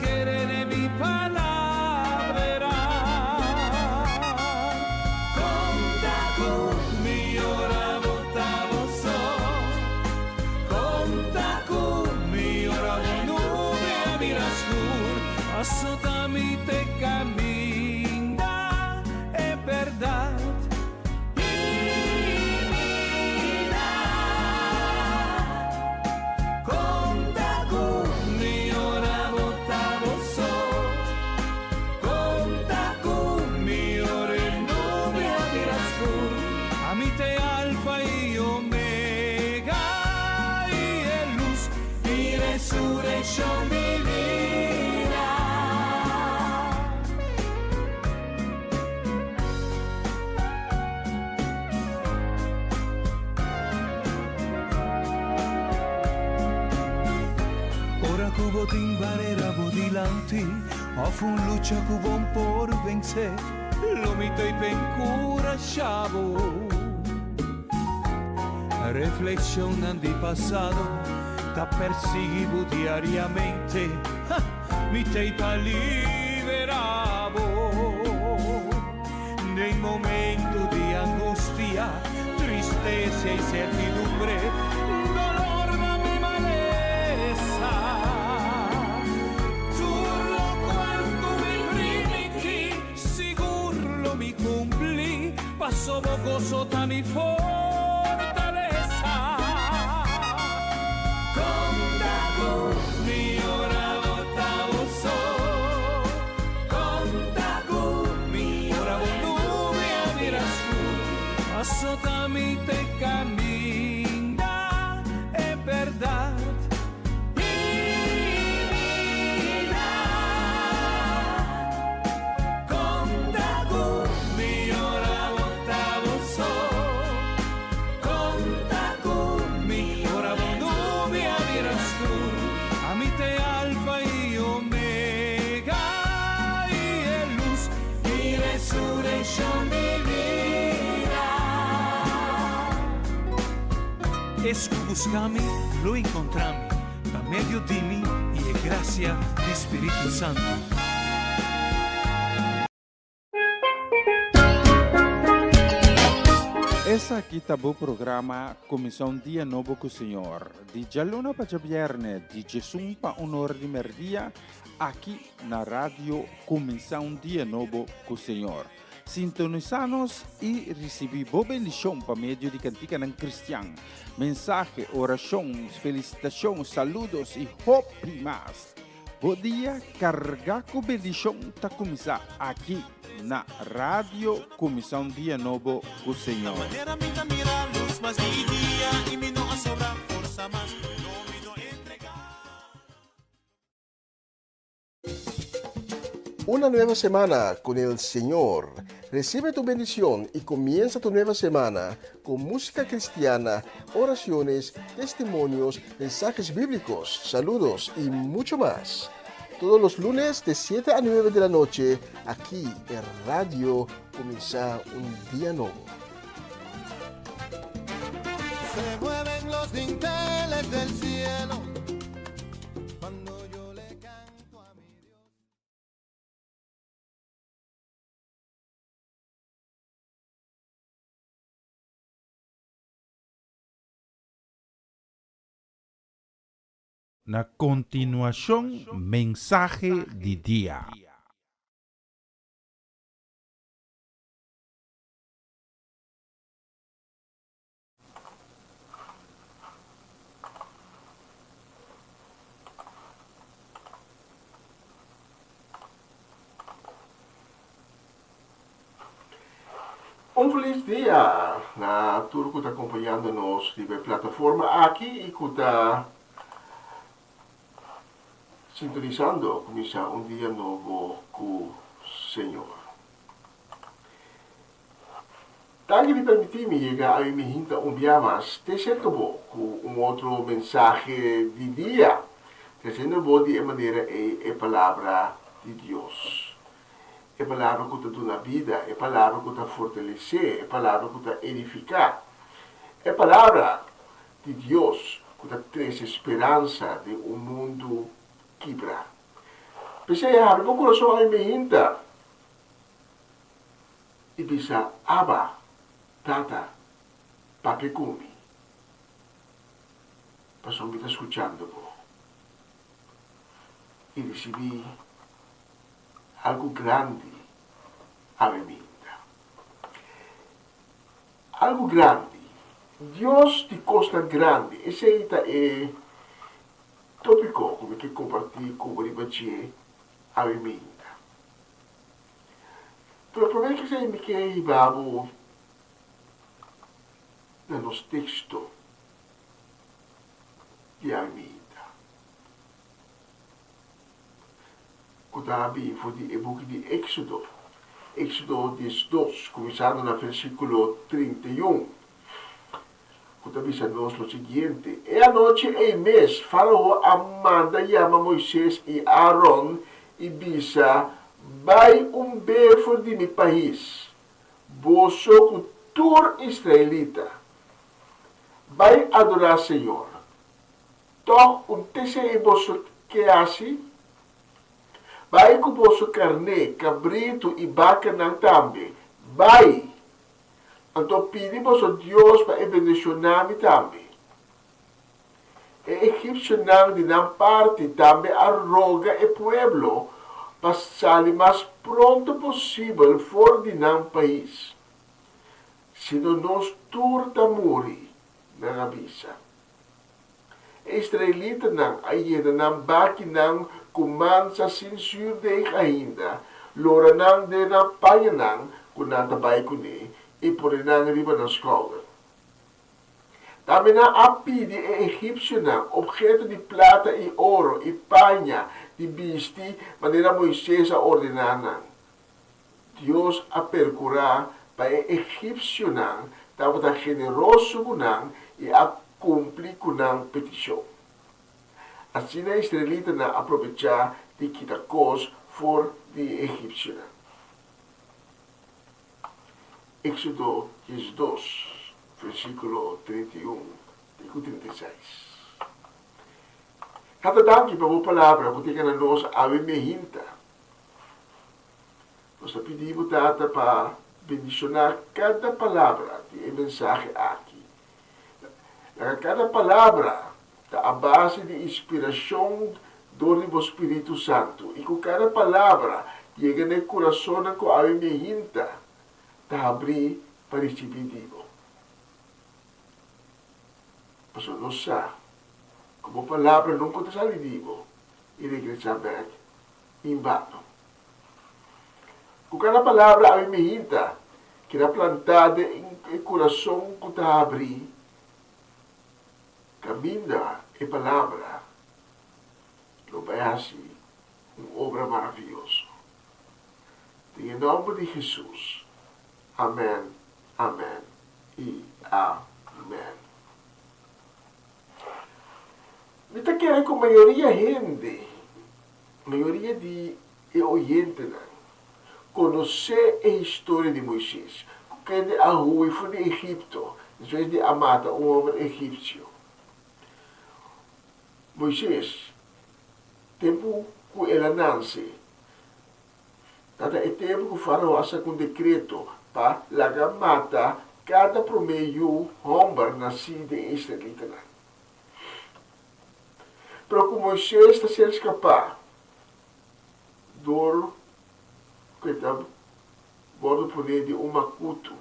kere den mi palabranan. Konta ku mi ora bo ta bo so. Konta ku mi ora bo nube a bira skur. Paso ta mi te kaminda e bèrdat i bida. Konta ku mi ora bo ta bo so. Konta ku mi ora e nube a bira skur. Ami ta e Alfa i Omega i e lus di resurekshon di bida. Ora ku bo tin barera bo dilanti òf un lucha ku bo por vensé, lo mi ta pa enkurashá bo. Reflekshonnan di pasado. ta persigui bo diariamente, ha, mi t'ei pa liberá bo. Den momento di angustia, tristesa i sertidumbre, dolor na mi malesa, tur lokual ku mi primintí, sigur lo mi kumpli, paso bo goso ta mi fortalesa. Konta ku mi ora bo ta bo so, konta ku mi ora bo nubia bira skur, paso ta mi te kaminda e bèrdat i bida. Konta ku mi ora bo ta bo so, konta ku mi ora bo nubia bira skur, ami t'e Alfa i Omega i e lus di resurekshon di bida. Es ku buska mi lo enkontra mi, pa medio di mi i e grasia di Spiritu Santu. Esaki ta bo programa Kuminsá un Dia Nobo ku Señor, di djaluna pa djabièrnè, di djesun pa un ora di mèrdia, aki na Radio Kuminsá un Dia Nobo ku Señor. Sintonisá nos i risibí bo bendishon pa medio di kantikanan kristian, mensahe, orashon, felisitashon, saludos i hopi mas. Bo dia kargá ku bendishon ta kuminsá aki na Radio Kuminsá un Dia Nobo ku Señor. Una nueva semana con el Señor. Recibe tu bendición y comienza tu nueva semana con música cristiana, oraciones, testimonios, mensajes bíblicos, saludos y mucho más. Todos los lunes de 7 a 9 de la noche, aquí en Radio Comienza un Día Nuevo. Se mueven los dinteles del cielo cuando yo le canto a mi Dios. Na kontinuashon mensahe di dia. Un felis dia na tur ku ta kompañando nos riba e plataforma aki i ku ta sintonisando kuminsá un dia nobo ku Señor. Danki di permití mi yega awe mi hinta un bia mas te serka bo ku un otro mensahe di dia, tresiendo bo di e manera ei e Palabra di Dios. E Palabra ku ta duna bida, e Palabra ku ta fortalesé, e Palabra ku ta edifiká, e Palabra di Dios ku ta trese speransa den un mundu kibrá. P'esei habri bo kurason awe mi hinta. I bisa, Abba, Tata, papia ku mi, pasobra mi ta skuchando bo. I risibí algu grandi awe minda. Algu grandi. Dios di kosnan grandi. Esei ta e tópiko ku mi ke kompartí ku bo riba dje awe minda. Pero promé ki esei mi ke hiba bo na nos teksto di Armida, ku ta bin for di e buki di Éksodo, Éksodo diesdos, kuminsando na versíkulo 31, ku ta bisa nos lo siguiente, E anochi ei mes Fárao a manda yama Moises i Aaron i bisa, Bai un be for di mi pais, boso ku tur israelita. Bai adorá señor. Tòg un tesei boso ke hasi? Bai ku boso karné, kabritu i bakanan tambe. Bai! Anto pidi boso Dios pa e bendishoná mi tambe. E egipsionan di nan parti tambe a roga e pueblo pa sali mas pronto posibel for di nan pais. Sino nos tur ta muri, nan a bisa. E israelitanan a yena nan bakinan ku mansa sin zürdeg ainda, lora nan den nan pañanan ku nan ta bai kuné i pone nan riba nan skouder. Tambe nan a pidi e egipsionan opheto di plata i oro i paña di bisti manera Moises a ordená nan. Dios a perkurá pa e egipsionan tabata generoso ku nan i a kumpli ku nan petishon. Asina e israelitanan a probechá di kita kos for di e egipsionan. Éxodo 12, versíkulo 31 te ku 36. Tata danki pa bo palabra ku ta yega na nos awe mehinta. Nos ta pidi bo, Tata, pa bendishoná kada palabra di e mensahe aki. Laga kada palabra ta a base di inspirashon dor di bo Spiritu Santu, i ku kada palabra yega na e kurasonnan ku awe mehinta ta habrí pa risibí di bo. Pasobra nos sa ku bo palabra nunka ta sali di bo i regresá bèk Inbano. Ku kada palabra ami mihinta keda plantá den e kurason ku ta habrí kaminda e palabra lo bai hasi un obra maravioso. Den e nòmber di Hesus, amèn, amèn i amèn. Mi ta kere ku mayoria hende, mayoria di e oyentenan, konosé e historia di Moises, ku kende a hui for di Egipto despues di a mata un hòmber egipsio. Moises, tempu ku el a nanse, tabata e tempu ku Fárao a saka un dekreto pa laga mata kada promé yu hòmber nasí den e israelitanan. Pero ku Moises ta ser skapá dor ku e ta wòrdu poné den un makutu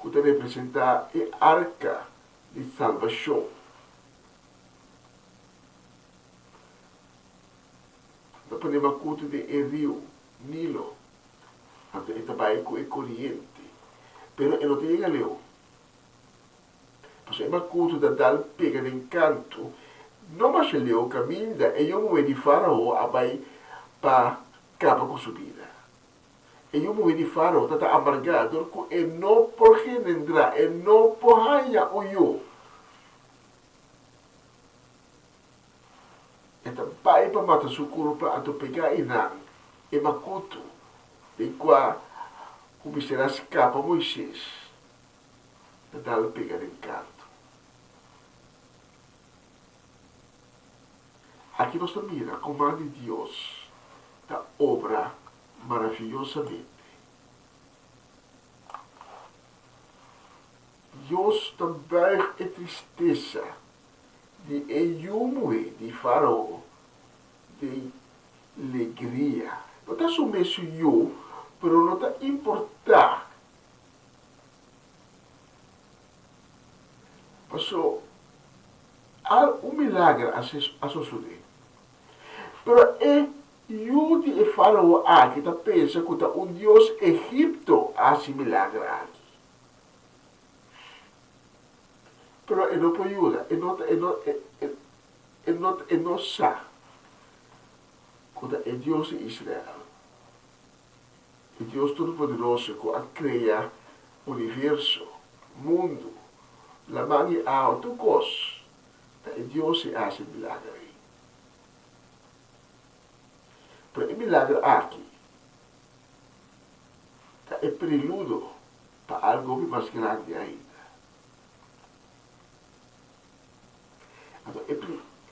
ku ta representá e arka di salbashon. Ta pone makutu den e riu Nilo, anto e ta bai ku e koriente, pero e no ta yega leu. Pasobra e makutu ta dal pega den kantu, no masha leu kaminda e yu muhé di Fárao a bai pa kaba ku su bida. E yu muhé di Fárao ta ta amargá dor ku e no por genendrá, e no por haña un yu. E ta bai pa mata su kurpa anto pegá einan e makutu den kua ku mester a skapa Moises. Ta dal pega den kantu. Aki nos ta mira kon man di Dios ta obra maraviyosamente. Dios ta buig e tristesa di e yu muhé di Farao den legria. No ta su mesun yu, pero no ta importá. Paso al un milager a sosodé. Pero e yu di e farao aki ta pensa ku ta un dios Egipto a hasi milager aki. Pero e no por yuda, e no ta, e no, e, e no, e no sa ku ta e Dios di Israel. E Dios Todopoderoso ku a krea universo, mundu, laman i awa, tur kos, ta e Dios ei a hasi e milager ei. Pero e milager aki ta e preludo pa algu hopi mas grandi ainda. Anto e.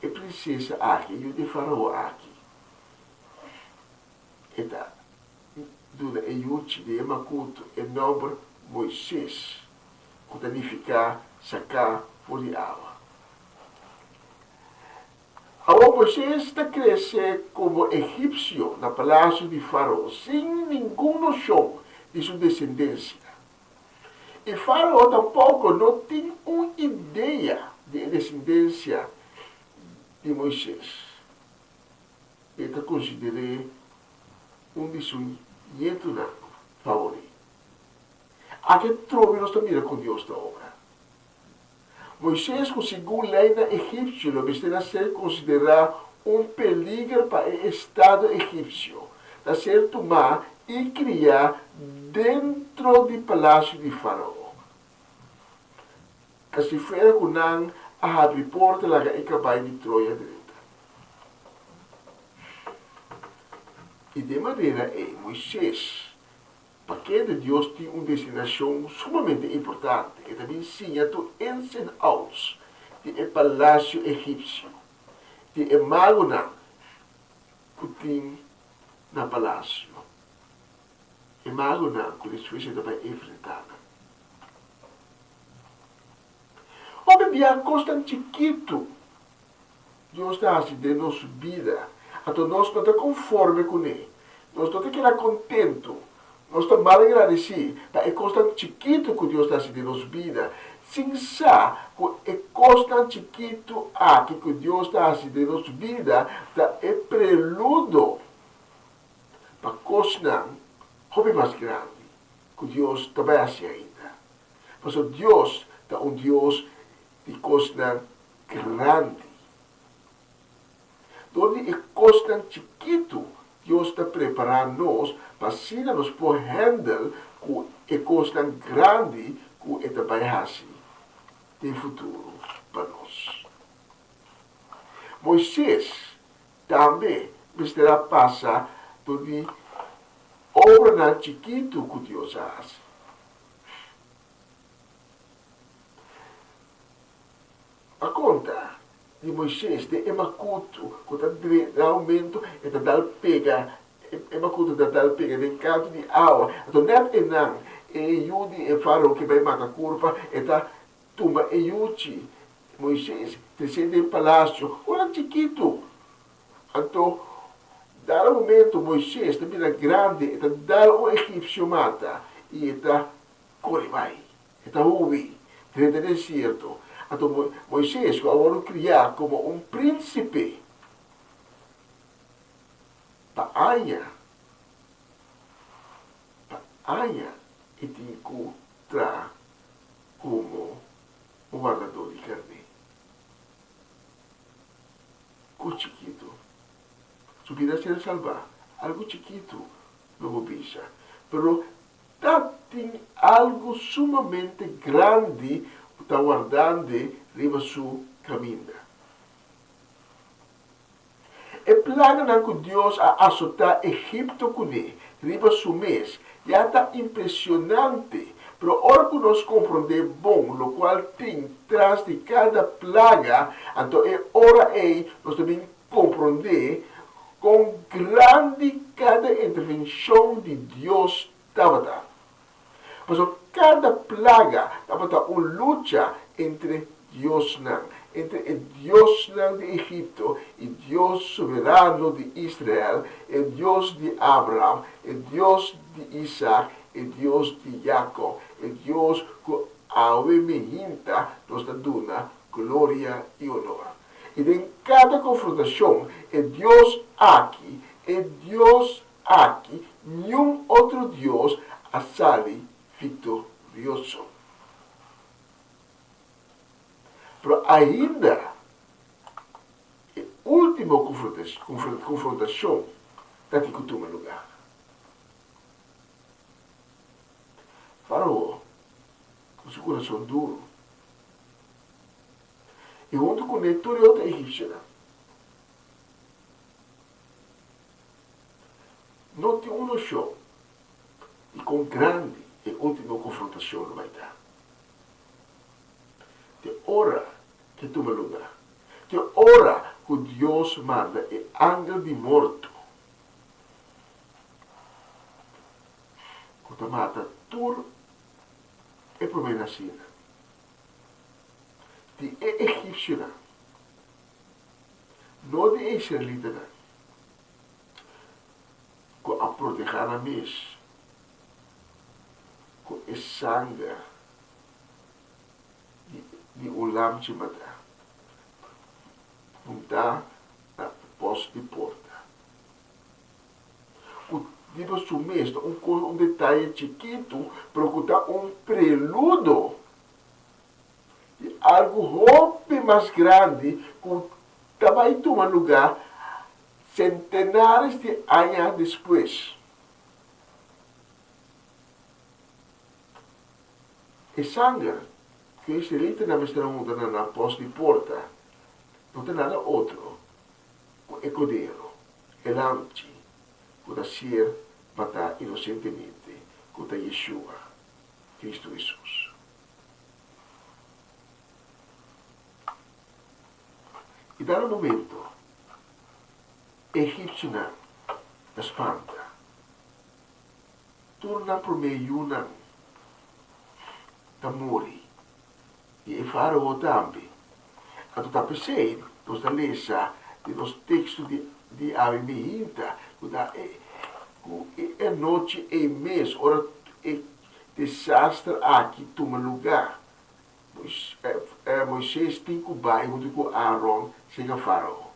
E prinsesa aki, e yu di Farao aki, e ta duna e yuchi di e makutu e nòmber Moises, ku ta nifiká saká for di awa. Awor Moises ta krese komo egipsio na palasio di Farao sin ningun noshon di su desendensia. I Farao tampoko no tin un idea di e desendensia di Moises. E ta konsider'é un di su nietunan faborí. Aki atrobe nos ta mira kon Dios ta obra. Moises ku segun leinan egipsio lo mester a ser konsiderá un peliger pa e estado egipsio, ta ser tumá i kriá dentro di palasio di Farao. Ta si fuera ku nan a habri porta laga e kabai di Troya drenta. I den manera ei Moises Pa kende Dios tin un destinashon sumamente importante, e ta bin siña tur ins en outs di e palasio egipsio, di e magonan ku tin na palasio, e magonan ku despues e ta bai enfrentá nan. Hopi bia kosnan chikitu Dios ta hasi den nos bida, anto nos no ta konforme kuné. Nos no ta keda kontentu. Nos ta malagradesí pa e kosnan chikitu ku Dios ta hasi den nos bida, sin sa ku e kosnan chikitu aki ku Dios ta hasi den nos bida ta e preludo pa kosnan hopi mas grandi ku Dios ta bai hasi ainda. Pasobra Dios ta un Dios di kosnan grandi. Dor di e kosnan chikitu Dios ta prepará nos pa asina nos por hèndel ku e kosnan grandi ku e ta bai hasi den futuro pa nos. Moises tambe mester a pasa dor di obranan chikitu ku Dios a hasi. A konta di Moisés den e makutu ku ta drenta aumento, e ta dal pega, e makutu ta dal pega den kantu di awa. Anto nèt einan e yu di e farao ke bai mata kurpa, e ta tuma e yuchi Moisés tresé den palasio ora chikitu. Anto dal momento Moisés ta bira grandi, e ta dal un egipsio mata i e ta kore bai. E ta hubi drenta desierto. Anto Moises, ku a wòrdu kriá komo un prínsipe pa aña, pa aña e tin ku traha komo un wardadó di karné. Ku chikitu su bida a ser salbá, algu chikitu lo bo bisa, pero Ta tin algu sumamente grandi ku ta wardand'e riba su kaminda. E plaganan ku Dios a asotá Egipto kuné riba su mes ya ta impresionante, pero ora ku nos komprondé bon lokual tin tras di kada plaga, anto e ora ei nos ta bin Komprondé kon grandi kada intervenshon di Dios tabata. Pasobra kada plaga tabata un lucha entre diosnan, entre e diosnan di Egipto i Dios soberano di Israel, e Dios di Abraham, e Dios di Isaac, e Dios di Jacob, e Dios ku awe mehinta nos ta duna gloria i honor. I den kada konfrontashon, e Dios aki, e Dios aki, niun otro Dios a sali viktorioso. Pero ainda e último konfrontashon ta tin ku tuma lugá. Fárao, ku su kurason duru, i huntu kuné tur e otro egipsionan. No tin un noshon di kon grandi e último konfrontashon lo bai ta. Te ora ke tuma lugá. Te ora ku Dios manda e angel di morto, ku ta mata tur e promé nasínan di e egipsionan, no di e israelitanan, ku a protehá nan mes ku e sanger di un lamchi matá, puntá na pòst di porta. Ku riba su mes ta un kos, un detaye chikitu, pero ku ta un preludo di algu hopi mas grandi ku ta bai tuma lugá sentenares di aña despues. E sanger ku e israelitanan mester a hunta na nan pòst di porta no ta nada otro ku e kodero, e lamchi, ku ta ser matá inosentemente, ku ta Yeshua, Kristu Hesus. I dado momento, e egipsionan ta spanta. Tur nan promé yunan ta muri, i e fárao tambe. Anto ta p'esei nos ta lesa den nos teksto di di awe mihinta ku ta e ku e anochi ei mes ora e desaster aki tuma lugá, Moises tin ku bai huntu ku Aaron serka fárao.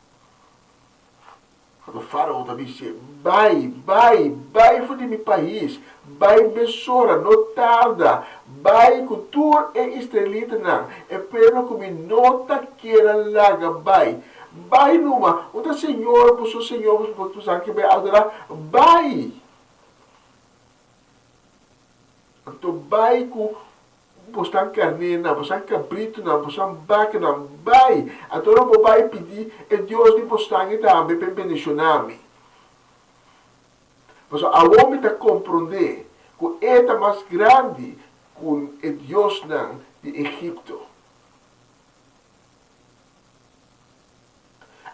Anto Fárao ta bis'é, Bai, bai, bai for di mi pais, bai mesora, no tarda, bai ku tur e israelitanan, e pueblo ku mi no ta kier a laga bai. Bai numa, un ta Señor boso Señor boso boso ke bai adorá, bai! Anto bai ku Bosnan karnénan, bosnan kabritunan, bosnan bakanan, bai! Anto ora bo bai pidi e Dios di bosnan e tambe pa e bendishoná mi. Pasobra awor mi ta komprondé ku e ta mas grandi ku e diosnan di Egipto.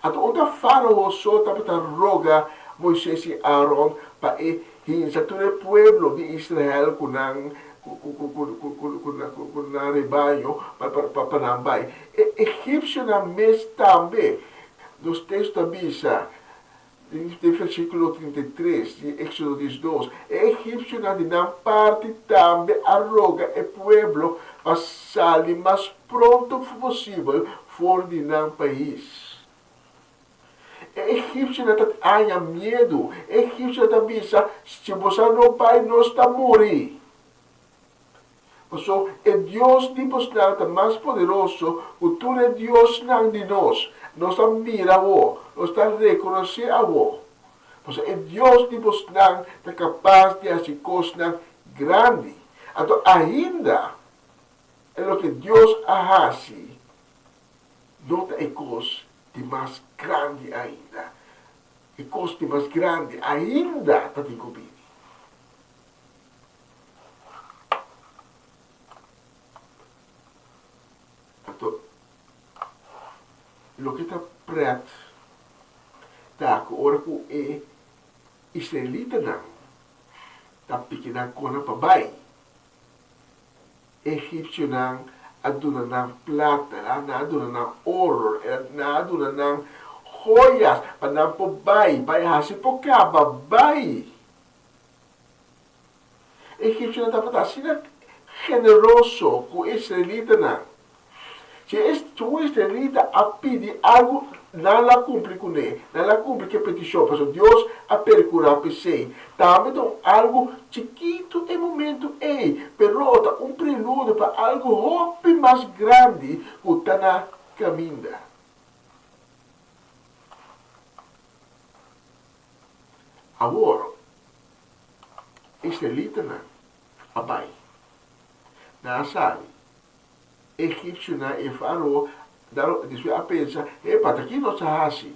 Anto unda Fárao so tabata roga Moises i Aaron pa e hinsa tur e pueblo di Israel ku nan ku nan rebaño pa nan bai. E egipsionan mes tambe. Nos teksto ta bisa den versíkulo 33 di Éksodo 12, E egipsionan di nan parti tambe a roga e pueblo pa sali mas pronto posibel for di nan pais. E egipsionan ta haña miedu. E egipsionan ta bisa, Si boso no bai, nos ta muri. Pasobra e Dios di bosnan ta mas poderoso ku tur e diosnan di nos. Nos ta mira awor, nos ta rekonosé awor. Pasobra e Dios di bosnan ta kapas di hasi kosnan grandi. Anto ainda e loke Dios a hasi no ta e kos di mas grandi ainda. E kos di mas grandi ainda ta tin ku bini. Anto, loke ta pret ta ku ora ku e israelitanan ta piki nan kona pa bai, e egipsionan a duna nan plata, nan a duna nan oro, nan a duna nan hoyas pa nan por bai, bai hasi por kaba bai. E egipsionan tabata asina generoso ku e israelitanan. Si un israelita a pidi algu, nan lo a kumpli kuné, nan lo a kumpli ku e petishon, pasobra Dios a perkurá p'esei. Tambe ta un algu chikitu e momentu ei, pero ta un preludio pa algu hopi mas grandi ku ta na kaminda. Awor, israelitanan a bai. Nan a sali. E egipsionan i e fárao despues a pensa, Epa, ta ki nos a hasi?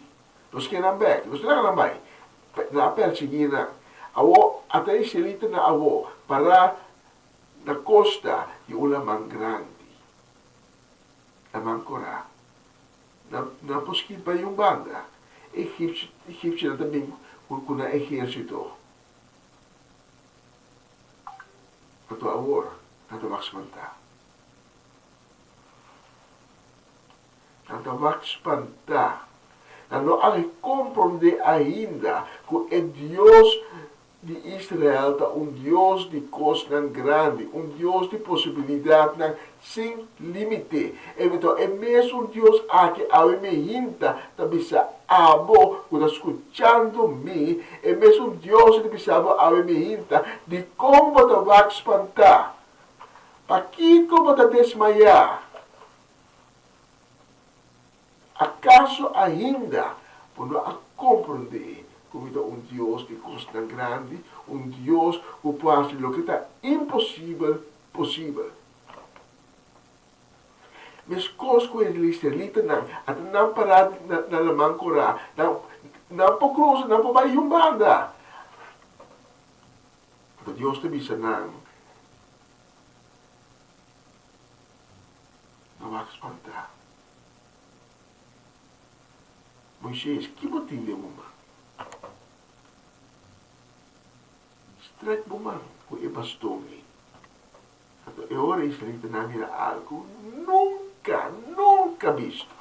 Nos ke nan bèk, nos ta laga nan bai. Nan a persiguí nan. Awor, ata e israelitanan awor pará na kosta di un laman grandi, Laman Korá. Nan nan por skit bai un banda. Egipcio egipcionan ta bin ku ku nan ehérsito. Anto awor nan ta wak spantá. Nan ta wak spantá. Nan no a komprondé ainda ku e Dios di Israel ta un Dios di kosnan grandi, un Dios di posibilidatnan sin límite. Enton e mesun Dios aki awe mi hinta ta bisa abo ku ta skuchando mi, e mesun Dios ta bisa bo awe mi hinta, dikon bo ta wak spantá? Pakiko bo ta desmayá? Akaso ainda bo no a komprondé ku mi ta un Dios di kosnan grandi, un Dios ku por hasi loke ta imposibel posibel? Meskos ku e israelitanan a ta nan pará na Laman Korá, nan nan por krusa, nan por bai un banda. Anto Dios ta bisa nan, No wak spantá. Moisés, ki bo tin den bo man? Strek bo man ku e baston ei. Anto e ora e israelitanan a mira algu nunka, nunka bisto.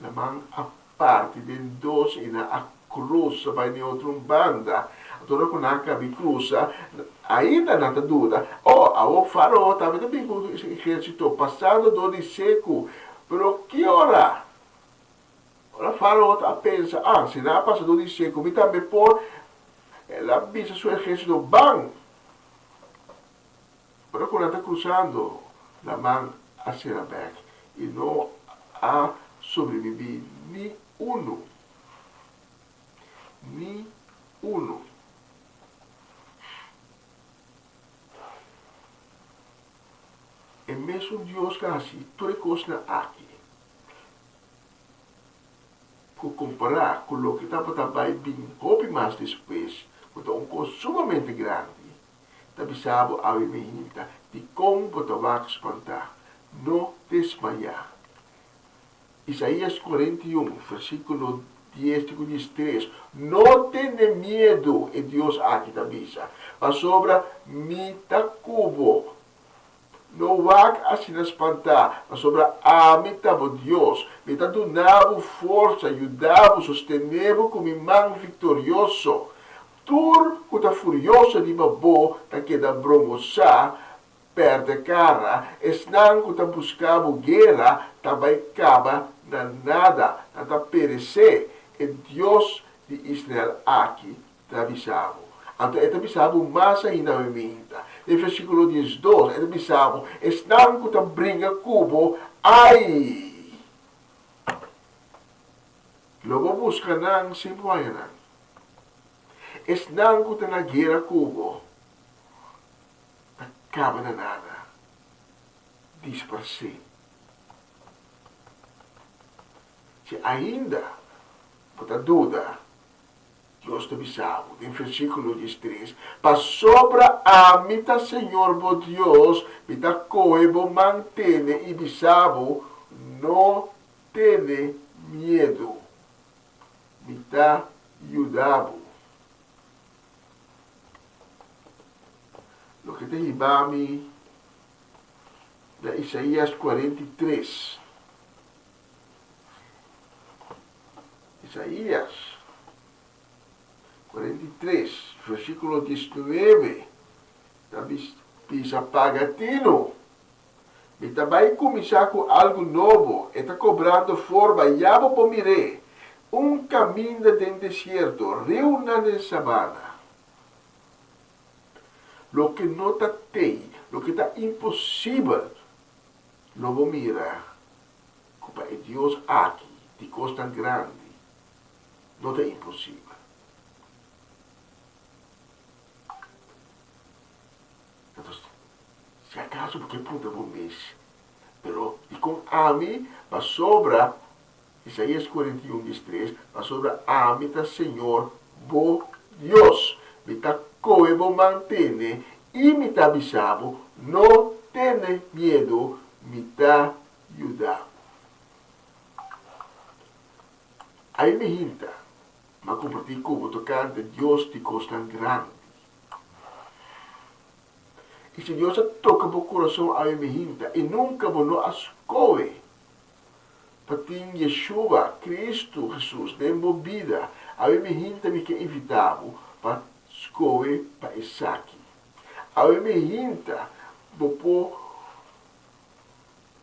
Laman a parti den dos i nan a krusa bai n'e otro un banda. Anto ora ku nan a kabi krusa, ainda nan ta duda, Oh, awor Fárao tambe ta bin ku su ehérsito pasando dor di seku. Pero ki ora? Ora Fárao ta a pensa, Ah, si nan a pasa dor di seku, mi tambe por. El a bisa su ehérsito, Ban! Ora ku nan ta krusando, laman a sera bèk i no a sobrebibí ni unu. Ni unu. E mesun Dios ku a hasi tur e kosnan aki, ku kompará ku loke tabata bai bin hopi mas despues, ku ta un kos sumamente grandi, Ta bisa bo awe mi hinta, dikon bo ta wak spantá? No desmayá. Isaías 41, versíkulo 10 te ku 13, No tene miedu, e Dios aki ta bisa, pasobra mi ta ku bo. No wak asina spantá, pasobra ami ta bo Dios. Mi ta duna bo forsa, yuda bo, sostené bo ku mi man viktorioso. Tur ku ta furioso riba bo ta keda brongosá, pèrdè kara, esnan ku ta buska bo guera ta bai kaba na nada, nan ta peresé, e Dios di Israel aki ta bisa bo. Anto e ta bisa bo mas ainda mi minta. Den versíkulo 12 e ta bisa bo, Esnan ku ta bringa ku bo, ai! Lo bo buska nan sin bo haña nan. Esnan ku ta na guera ku bo ta kaba na nada, disparsé. Si ainda bo ta duda, Dios ta bisa bo den versíkulo 13, Pasobra ami ta Señor bo Dios, mi ta kohe bo man tene i bisa bo, No tene miedu. Mi ta yuda bo. Loke ta hiba mi na Isaías 43. Isaías 43, versíkulo 19, ta bisa, Paga tinu! Mi ta bai kuminsá ku algu nobo, e ta kobrando forma, ya bo por mir'é, un kaminda den desierto, riunan den sabana. Loke no ta tei, loke ta imposibel, lo bo mira ku pa e Dios aki di kosnan grandi no ta imposibel. Entonces, si acaso bo ke puntra bo mes, pero dikon ami? Pasobra, Isaías 41, 13, pasobra ami ta Señor bo Dios, mi ta kohe bo man tene i mi ta bisa bo, no tene miedu, mi ta yuda bo. Ai mi hinta, m'a kompartí ku bo tokante Dios di kosnan grandi. I si Dios a toka bo kurason awe mi hinta i nunka bo no a skohe pa tin Yeshua, Kristu Hesus, den bo bida, awe mi hinta mi ke invitá bo pa skohe pa esaki. Awe mi hinta bo por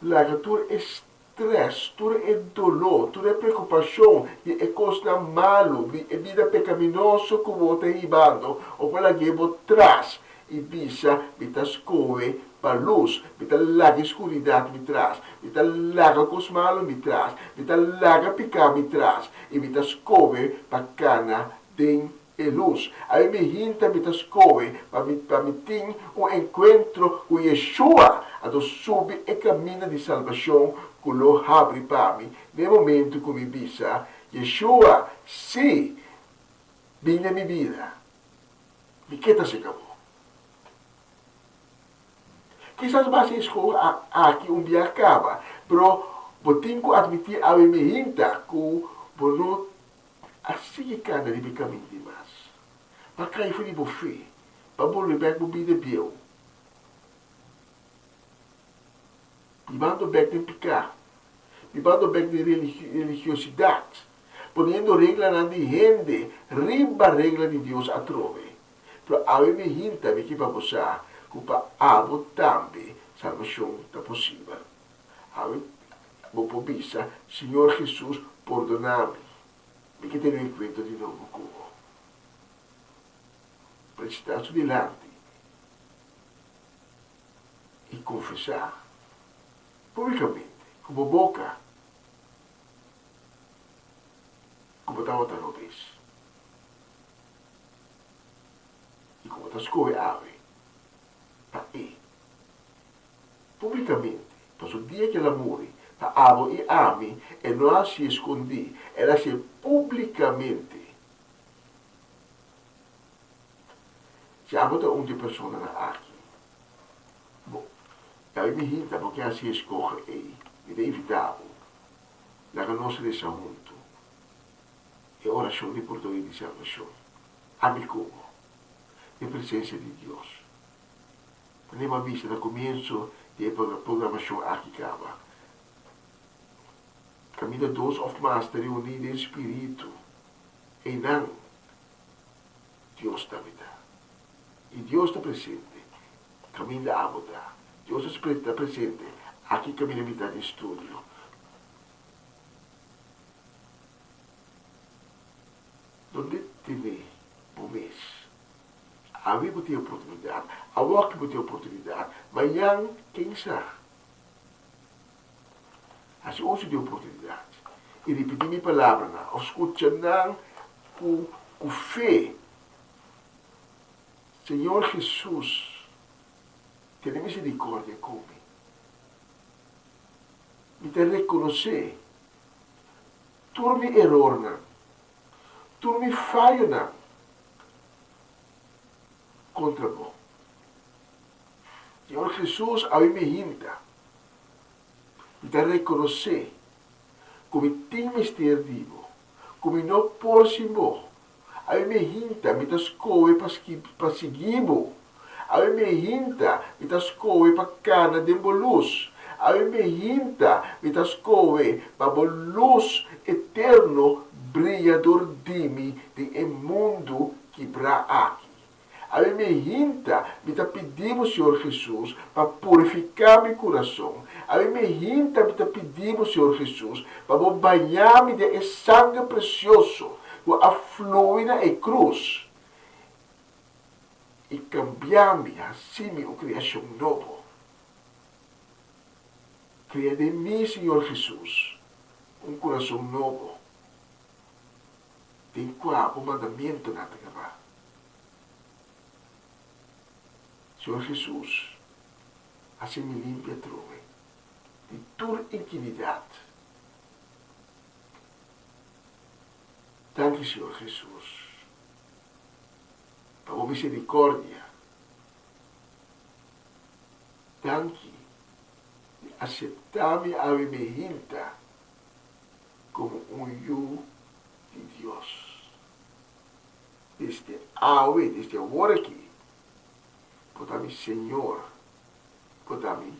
laga tur e stress, tur e doló, tur e preokupashon di e kosnan malu, di e bida pekaminoso ku bo ta hibando, bo por lag'é bo tras i bisa, Mi ta skohe pa lus, mi ta laga e skuridat mi tras, mi ta laga kos malu mi tras, mi ta laga piká mi tras, i mi ta skohe pa kana den e lus. Awe mi hinta mi ta skohe pa mi pa mi tin un enkuentro ku Yeshua, anto subi e kaminda di salbashon ku lo habri pa mi na e momentu ku mi bisa, Yeshua, sí, bin den mi bida. Mi ke ta seka bo. Kisas bo a hasi e skoho aki un bia kaba, pero bo tin ku atmití awe mi hinta ku bo no A sigui kana riba e kamin di mas. Pa kai for di bo fe, pa bolbe bek bo bida bieu, bibando bek den piká, bibando bek den religiosidat, poniendo reglanan di hende riba regla di Dios atrobe. Pero awe mi hinta mi ke pa bo sa ku pa abo tambe salbashon ta posibel. Awe bo por bisa, Señor Jesus, pordona mi. Mi ke tene un enkuentro di nobo ku bo. Presentá su dilanti i konfesá públikamente ku bo boka ku bo tabata robes i ku bo ta skohe awe pa e. Públikamente, pasobra dia ku el a muri pa abo i ami, e no a hasié skondí, el a hasié públikamente. Si abo ta un di e personanan aki, bo, i mi hinta bo ke hasi e skohe ei, mi ta invitá bo, laga nos resa huntu e orashon di pordon i di salbashon, ami ku bo, den presensia di Dios. Manera mi a bisa na komienso di e programashon aki kaba, kaminda dos òf mas ta reuní den spiritu, einan Dios tambe ta. I Dios ta presente kaminda abo ta. Dios ta presente aki kaminda mi ta den studio. Donde tene bo mes? Awe bo tin oportunidat, awoki bo tin oportunidat, mañan ken sa? Hasi uso di oportunidat i ripití mi palabranan òf skucha nan ku ku fe. Señor Hesus, tene miserikòrdia ku mi. Mi ta rekonosé tur mi erornan, tur mi fayonan. Kontra bo. Señor Jesus, awe mi hinta. Mi ta rekonosé ku mi tin mester di bo, ku mi no por sin bo. Awe mi hinta, mi ta skohe pa pa sigui bo. Awe mi hinta, mi ta skohe pa kana den bo lus. Awe mi hinta, mi ta skohe pa bo lus eterno bria dor di mi den e mundu kibrá aki. Awe mi hinta, mi ta pidi bo, Señor Jesus, pa purifiká mi kurason. Awe mi hinta, mi ta pidi bo, Señor Jesus, pa bo bañá mi den e sanger presioso ku a flui na e krus i kambiá mi, hasi mi un kreashon nobo. Krea den mi, Señor Jesus, un kurason nobo. Den kua bo mandamentunan ta grabá? Señor Hesus, hasi mi limpia atrobe di tur inkinidat. Danki, Señor Hesus, pa bo misericordia. Danki di acepta mi awe mi hinta como un yu. di Dios. Desde awe, desde awor aki, bo ta mi Señor, bo ta mi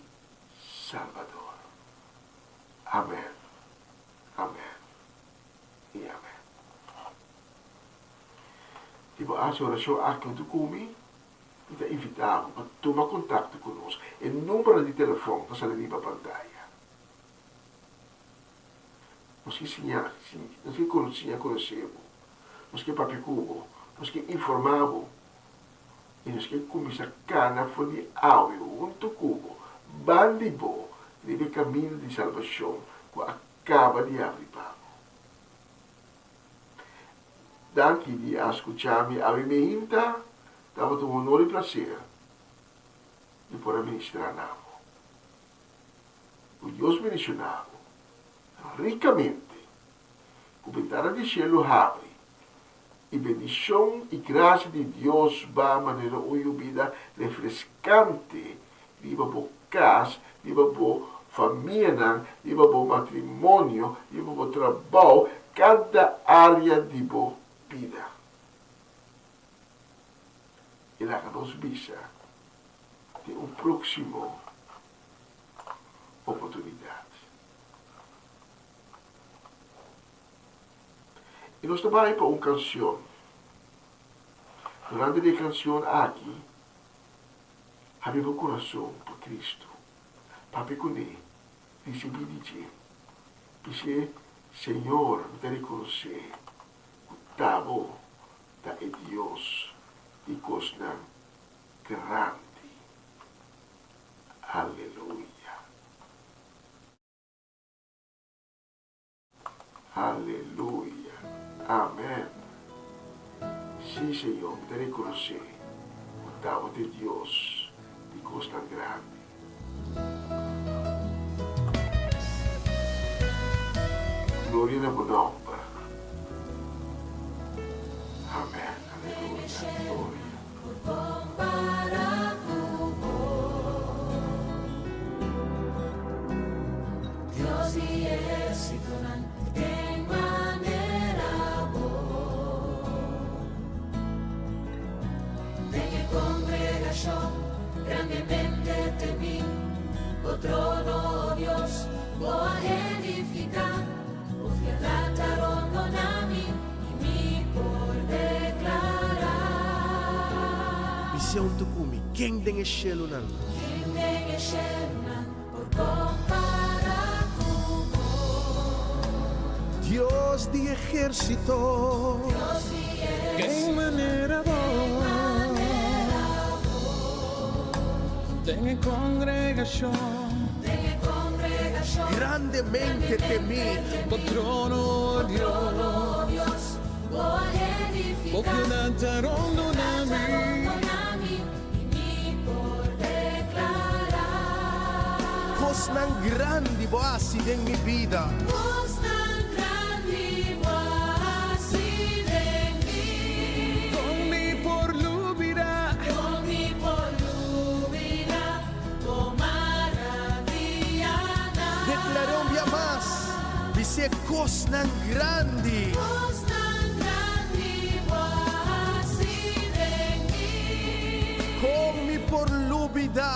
Salbador. Amen, amen i amen. Si bo a hasi orashon aki huntu ku mi, mi ta invitá bo pa tuma kontakto ku nos. E numbernan di telefòn ta sali riba pantaya. Nos ke siña, nos ke siña konosé bo, nos ke papia ku bo, nos ke informá bo i nos ke kuminsá kana for di awe huntu ku bo, ban di bo riba e kaminda di salbashon ku a kaba di abri pa bo. Danki di a skucha mi awe meinta, tabata un honor i plaser di por a ministrá na bo. Ku Dios bendishoná bo rikamente, ku bentana di shelu habri i bendishon i grasia di Dios ba manera un yubida refreskante riba bo kas, riba bo famianan, riba bo matrimonio, riba bo trabou, kada área di bo bida. I laga nos bisa den un próksimo oportunidat. I nos ta bai pa un kansion. Durante di e kansion aki, habri bo kurason pa Kristu. Papia kuné, risibí di dje. Bis'é, Señor, mi ta rekonosé ku ta bo ta e Dios di kosnan grandi. Aleluya! Aleluya! Amen! Sí, Señor, mi ta rekonosé ku ta bo ta e Dios di kosnan grandi. Gloria na bo nòmber. Amen. Aleluya. Gloria. Bis'é huntu ku mi, Ken den e shelunan? Dios di ehérsito. Ken manera bo den e kongregashon. Grandemente temí. Bo trono, o Dios. Bo piedad ta rondona mi. Kosnan grandi bo a hasi den mi bida. Kon mi por lubida. Deklar'é un bia mas, bis'é kosnan grandi. Kon mi por lubida.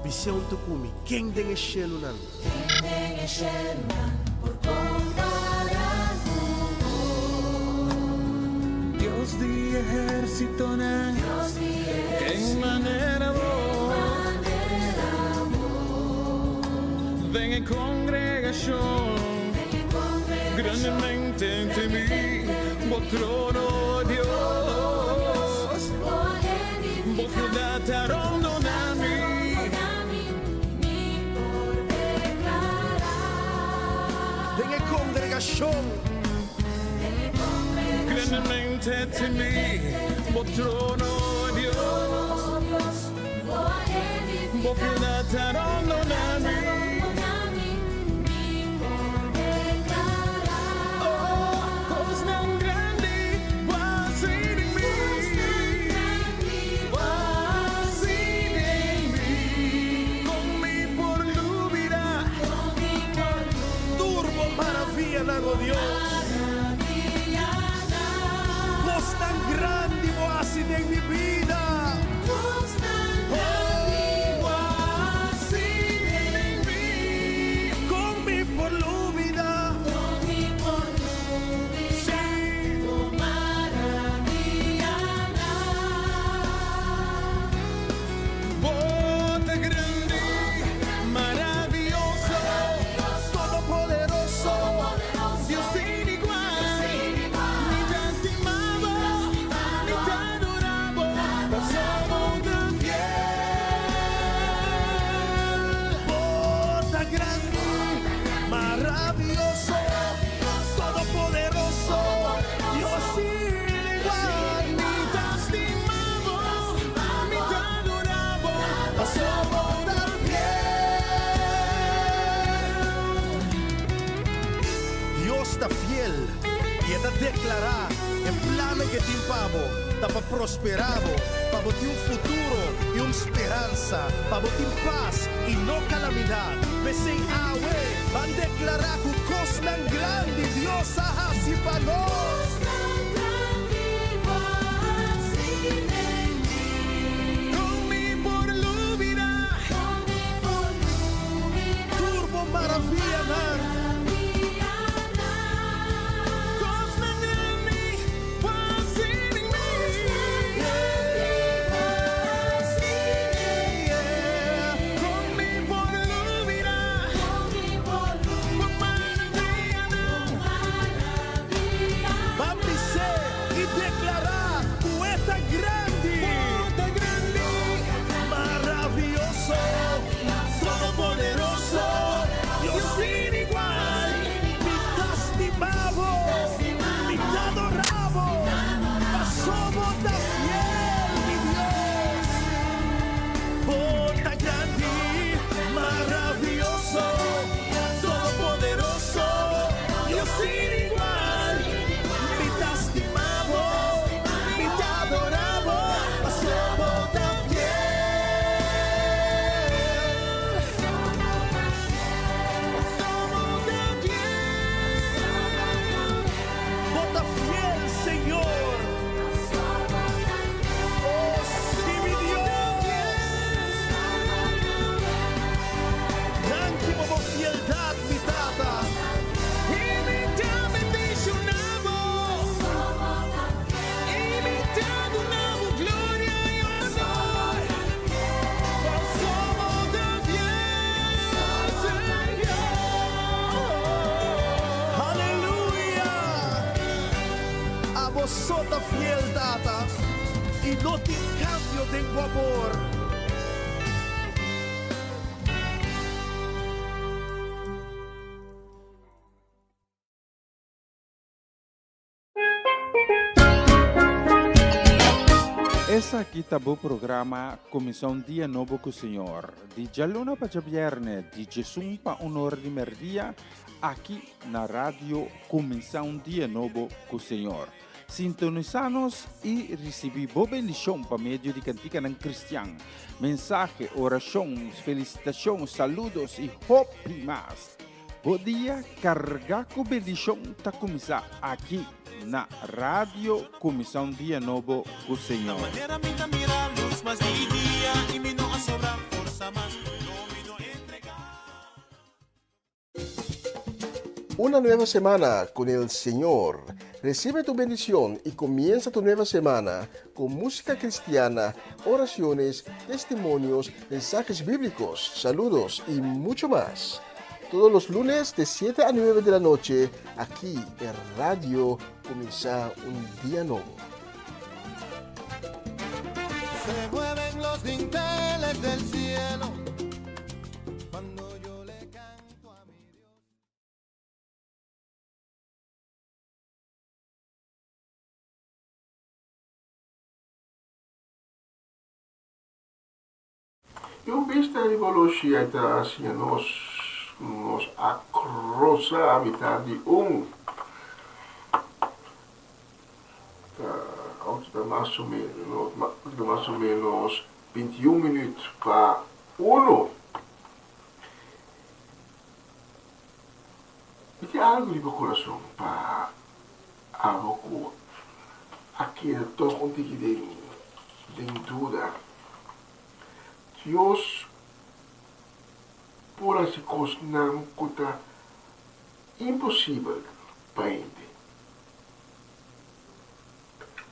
Bis'é huntu ku mi, Ken den e shelunan? Dios di ehérsitonan, ken manera bo den e kongregashon? Grandemente temí bo trono, o Dios, bo fieldat ta rondona mi. Den e kongregashon. Grandemente temí bo trono, o Dios, bo fieldat ta rondona mi. obranan, o Dios. Kosnan grandi bo a hasi den mi bida. Oh, bo a hasi den mi. Kon mi por lubida? Sí. Bo ta grandi, maravioso, todopoderoso, Dios sin igual. Mi ta stima bo, mi ta adora bo, paso bo ta fiel. Bo ta grandi, maravioso, todopoderoso, Dios sin igual. Mi ta stima bo, mi ta adora bo, paso bo ta fiel. Dios ta fiel i e ta deklará e plannan ku e tin pa bo ta pa prosperá bo, pa bo tin un futuro i un speransa, pa bo tin pas i no kalamidat. P'esei awe ban deklará ku kosnan grandi Dios a hasi pa nos. Kon mi por lubidá? Tur bo maravianan. Kosnan grandi bo a hasi den mi. Kon mi por lubidá? Bo maravianan. Ban bis'é i deklará ku e ta grandi. Bo ta grandi. Maravioso, todopoderoso, Dios sin igual. Mi ta stima bo, mi ta adora bo, paso bo ta fiel, mi Dios. Bo ta grandi, maravioso, todopoderoso, Dios sin igual. Mi ta stima bo, mi ta adora bo, paso bo ta fiel. Paso bo ta fiel. Bo ta fiel, Señor. Oh, sí, mi Dios. Danki pa bo fieldat, mi Tata. I mi ta bendishoná bo. I mi ta duna bo gloria i honor. Paso bo ta fiel, Señor. Aleluya! Abo so ta fiel, Tata. I no tin kambio den bo amor. Esaki ta bo programa Kuminsá un Dia Nobo ku Señor, di djaluna pa djabièrnè, di djesun pa un ora di mèrdia, aki na Radio Kuminsá un Dia Nobo ku Señor. Sintonisá nos i risibí bo bendishon pa medio di kantikanan kristian, mensahe, orashon, felisitashon, saludos i hopi mas. Bo dia kargá ku bendishon ta kuminsá aki na Radio Kuminsá un Dia Nobo ku Señor. Manera mi ta mira lus mas di dia i mi no a sobra forsa mas, no mi no entrega. Una nueva semana con el Señor. Recibe tu bendición y comienza tu nueva semana con música cristiana, oraciones, testimonios, mensajes bíblicos, saludos y mucho más. Todos los lunes de 7 a 9 de la noche, aquí en Radio Comienza un Día Nuevo. Se mueven los dinteles del cielo cuando yo le canto a mi Dios. I un bista riba oloshi a ta siña nos ku nos a krosa mitar di un. Ta auto ta mas o menos ta mas o menos bintiun minüt pa uno. Mi tin algu riba kurason pa abo ku a keda tòg un tiki den den duda. Dios por hasi kosnan ku ta imposibel pa hende.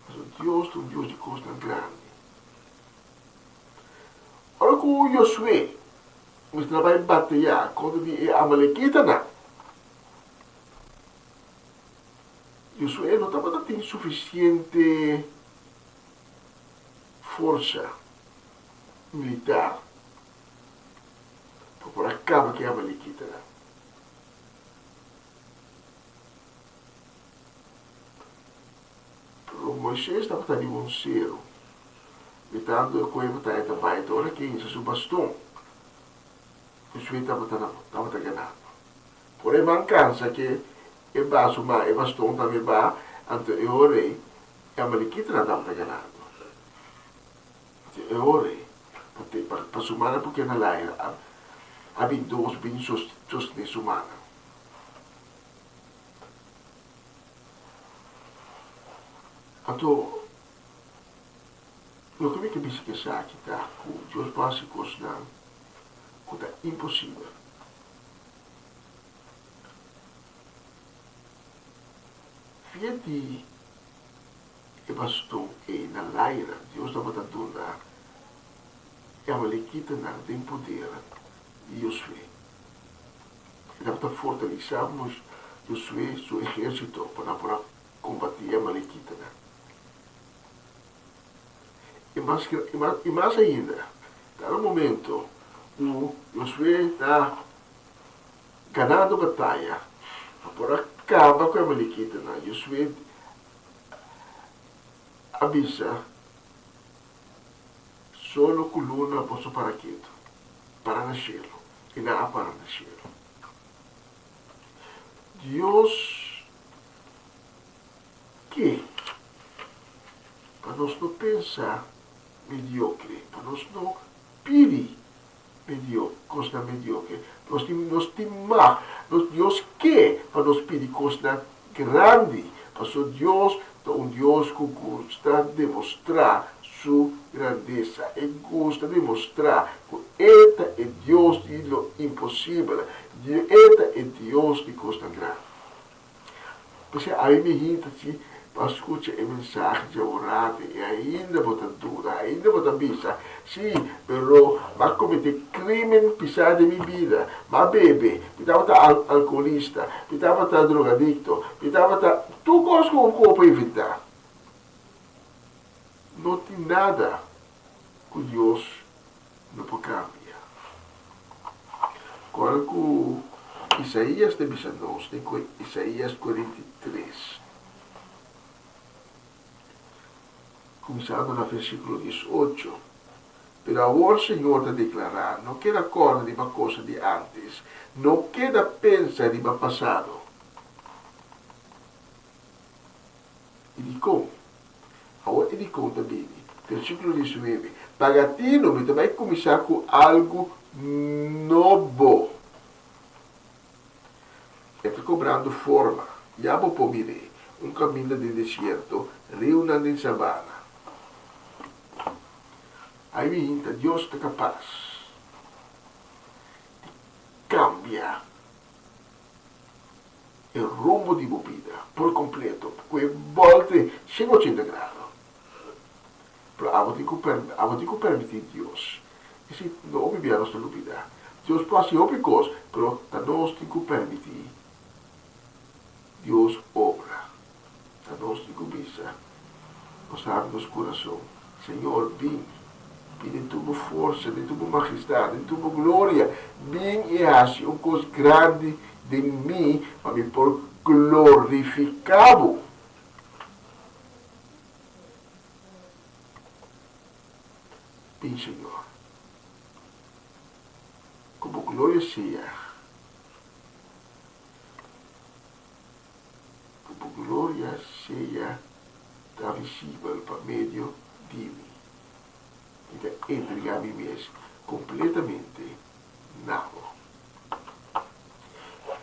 Pasobra Dios ta un Dios di kosnan grandi. Ora ku Josué mester a bai bateyá kontra di e amalekitanan, Josué no tabata tin sufisiente forsa militar pa por a kaba ku e amalekitanan. Pero Moisés tabata riba un seru, gritando e koe bataya ta bai, te ora ke hinsa su baston, Josué tabata na tabata ganando. Por e man kansa ke e ba su man, e baston tambe ba, anto e ora ei e amalekitanan tabata ganando. Anto e ora ei, pa te pa pa su mannan por keda na laira, a a bin dos bin sostené su mannan. Anto, loke mi ke bisa ku esaki ta ku Dios por hasi kosnan ku ta imposibel. Via di e baston ei na laira, Dios tabata duna e amalekitanan den poder di Josué. E tabata fortalisá Josué su ehérsito pa nan por a kombatí e amalekitanan. I mas, i mas ainda, ta un momento ku Josué ta ganando bataya pa por a kaba ku e amalekitanan, Josué a bisa, Solo ku luna boso para ketu, para na shelu. I nan a para na shelu. Dios ke pa nos no pensa mediokre, pa nos no pidi medio, kosnan mediokre. Nos tin, nos tin mag, nos, Dios ke pa nos pidi kosnan grandi, paso Dios ta un Dios ku gusta demostrá su grandesa. E gusta demostrá ku E ta e Dios di lo imposibel. E ta e Dios di kosnan grandi. P'esei ami mi hinta si pa skucha e mensahe dje un ratu i ainda bo ta duda, ainda bo ta bisa, Sí, pero m'a kometé krímen pisá den mi bida. M'a bebe, mi tabata alkoholista, mi tabata drogadikto, mi tabata tur kos ku un kopo inventá. No tin nada ku Dios no por kambia. Kòrda ku Isaías ta bisa nos den Isaías 43, kuminsando na versíkulo 18, Pero awor Señor ta deklará, No keda kòrda riba kosnan di ántes, no keda pensa riba pasado. I dikon? Awor e dikon ta bini. Versíkulo 19, Pagatino mi ta bai kuminsá ku algu nobo. E ta kobrando forma. Ya bo por mir'é, un kaminda den desierto, riunan den sabana. Ai mi hinta, Dios ta kapas di kambia e rumbo di bo bida por completo cu e bolte 180 grado. Pero abo tin cu abo tin cu permiti Dios. Esey no hopi bia nos ta lubida. Dios por haci hopi cos, pero ta nos tin cu permiti Dios obra. Ta nos tin cu bisa, nos habri nos curason, Señor, bin, bin den tur bo forsa, den tur bo majestad, den tur bo gloria, bin y haci un cos grandi den mi pa mi por glorifica bo. Bin, Señor, cu bo gloria sea. Ku bo gloria sea ta visibel pa medio di mi. Mi ta entregá mi mes kompletamente na bo.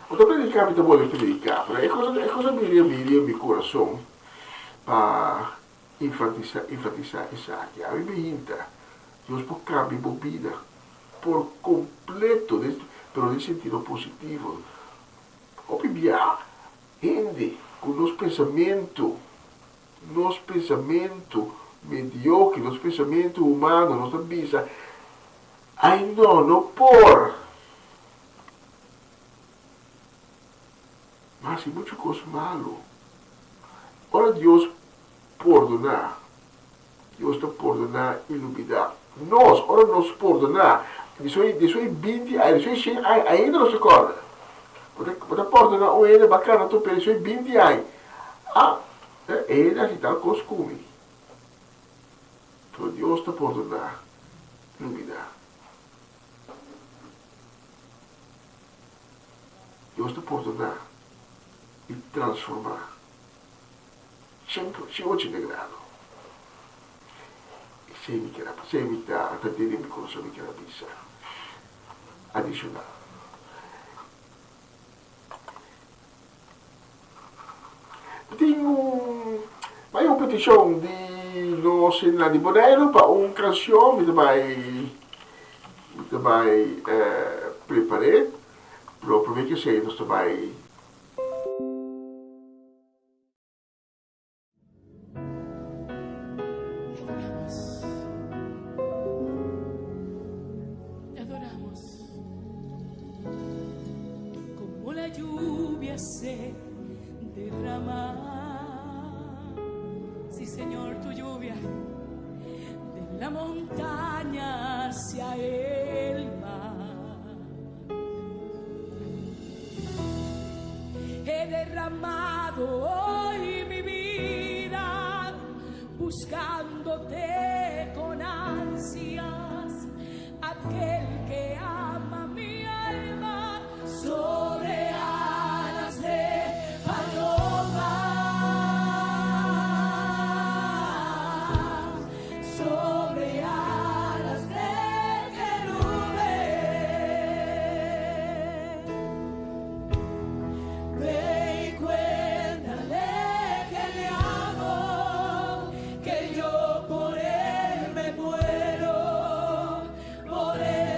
Bo ta prediká, mi ta bolbe prediká, pero e kos e kos a bini a bini den mi kurason pa enfatisá enfatisá esaki. Ami mi hinta, Dios por kambia bo bida por kompleto, pero den sentido positivo. Hopi bia hende ku nos pensamentu, nos pensamentu mediokre, nos pensamentu humano, nos ta bisa, Ai no, no por! M'a hasi muchu kos malu. Ora Dios pordoná, Dios ta pordoná i lubidá nos. Ora nos pordoná, despues di binti aña, despues di shen aña, ainda nos ta kòrda. Bo ta bo ta pordoná un hende bakana tur, pero despues di binti aña, ah, e hende a hasi tal kos ku mi. Pero Dios ta pordoná i lubidá. Dios ta pordoná i transformá. 180 grado. Esei mi kier a, esei mi ta ta tene den mi kurason mi kier a bisa. Adishonal. Tin un bai un petishon di nos hendenan di Boneiru pa un kanshon mi ta bai mi ta bai prepar'é pero promé ke esei nos ta bai. Te adoramos. Como la lluvia se derrama. Sí, Señor, tu lluvia de la montaña hacia el mar. He derramado hoy mi vida buscándote con ansias, aquel que ama mi alma sobre alas de paloma, sobre alas de querubín. Ve y cuéntale que le amo, que yo por él me muero, por él.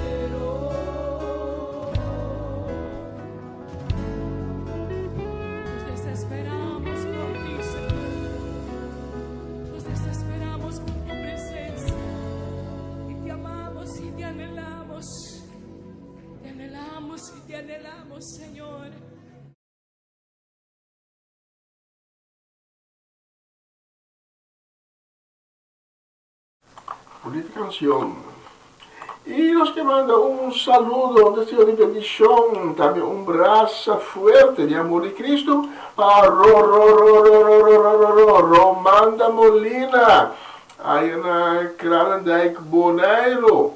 Espero. Nos desesperamos por ti, Señor. Nos desesperamos por tu presencia. Y te amamos y te anhelamos. Te anhelamos y te anhelamos, Señor. Bonita canción. Y nos ke manda un saludo, un deseo di bendicion, tambe un brasa fuerte di amor di Cristo pa Ro Ro Ro Ro Ro Ro Ro Ro Ro Romanda Molina, aya na Kralendijk, Bonaire.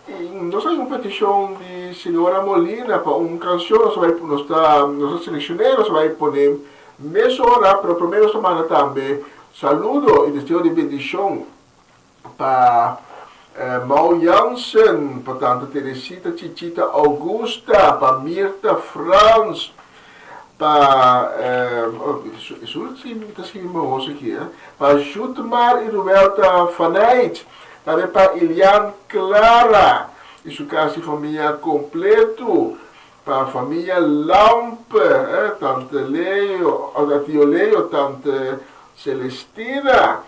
Y nos hay un peticion di señora Molina pa un cancion, nos ta bay, nos ta, nos ta seleccione, nos ta bay pone mesora, pero prome nos ta manda tambe Saludo y deseo di bendicion pa Mau Jansen, pa Tanta Teresita Chichita Augusta, pa Mirta Frans, pa esun ta skibi mahos aki eh, pa Jutmar y Ruelta Faneit, tambe pa Ilian Clara y su casa y famia completo, Pa famia Lampe, tante Leo, tio Leo, tante Celestina.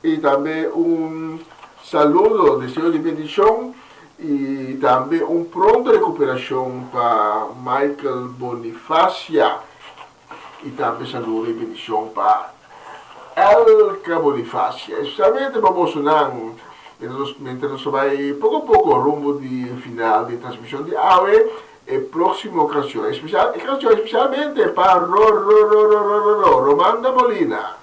Y tambe un saludo, deseo di bendicion y tambe un pronto recuperacion pa Michael Bonifacia. Y tambe saludo y bendicion pa Elka Bonifacia. Especialmente pa bosonan, mientras nos ta bay poco poco rumbo di final di transmision di awe, e proximo cancion especial, e cancion especialmente pa Ro Ro Ro Ro Ro Ro Ro Romanda Molina.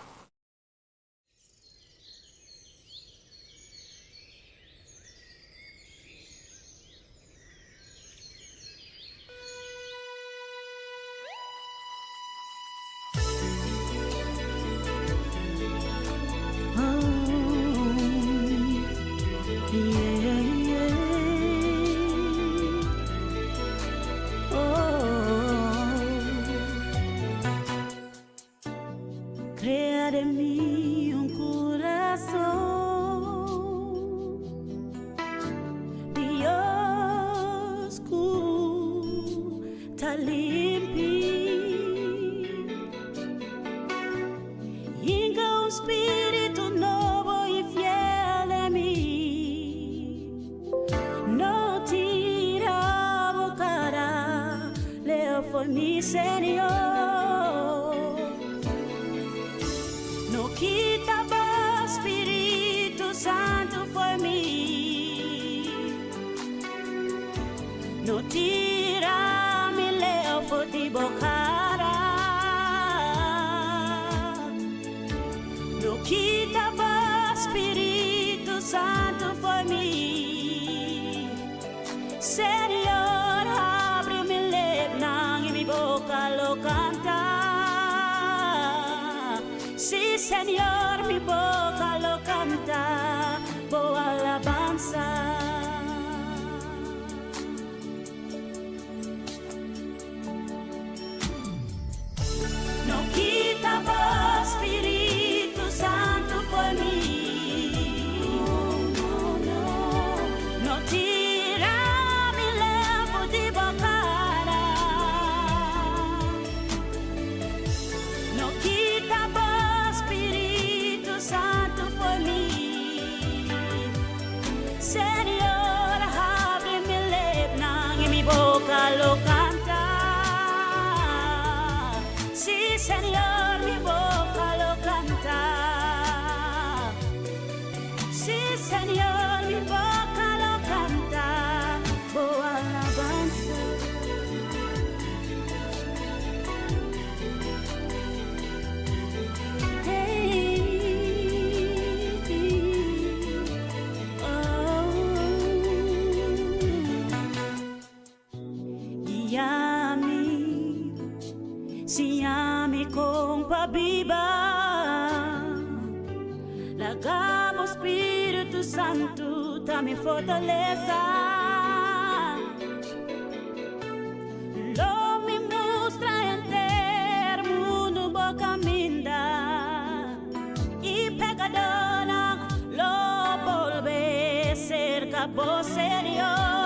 Crea den mi un curason Dios cu ta limpi Hinca un spiritu nobo y fiel den mi No tira bo cara leu for mi Señor No kita bo Spiritu Santu for mi No tira mi leu for di bo cara No kita bo Spiritu Santu for mi Señor habri mi lepnan y mi boca lo canta Si Señor mi boca lo canta bo alabanza. No kita bo Spiritu Santu for mi No tira mi leu for di bo cara No kita bo Spiritu Santu for mi Señor habri mi lepnan y mi boca lo canta Si Señor mi boca lo canta Si Señor mi boca lo canta bo alabanza. Guia mi, siña mi con pa biba. Laga bo Spiritu Santu ta mi fortaleza. Lo mi mustra henter mundu bo caminda y pecadornan lo bolbe cerca bo, Señor.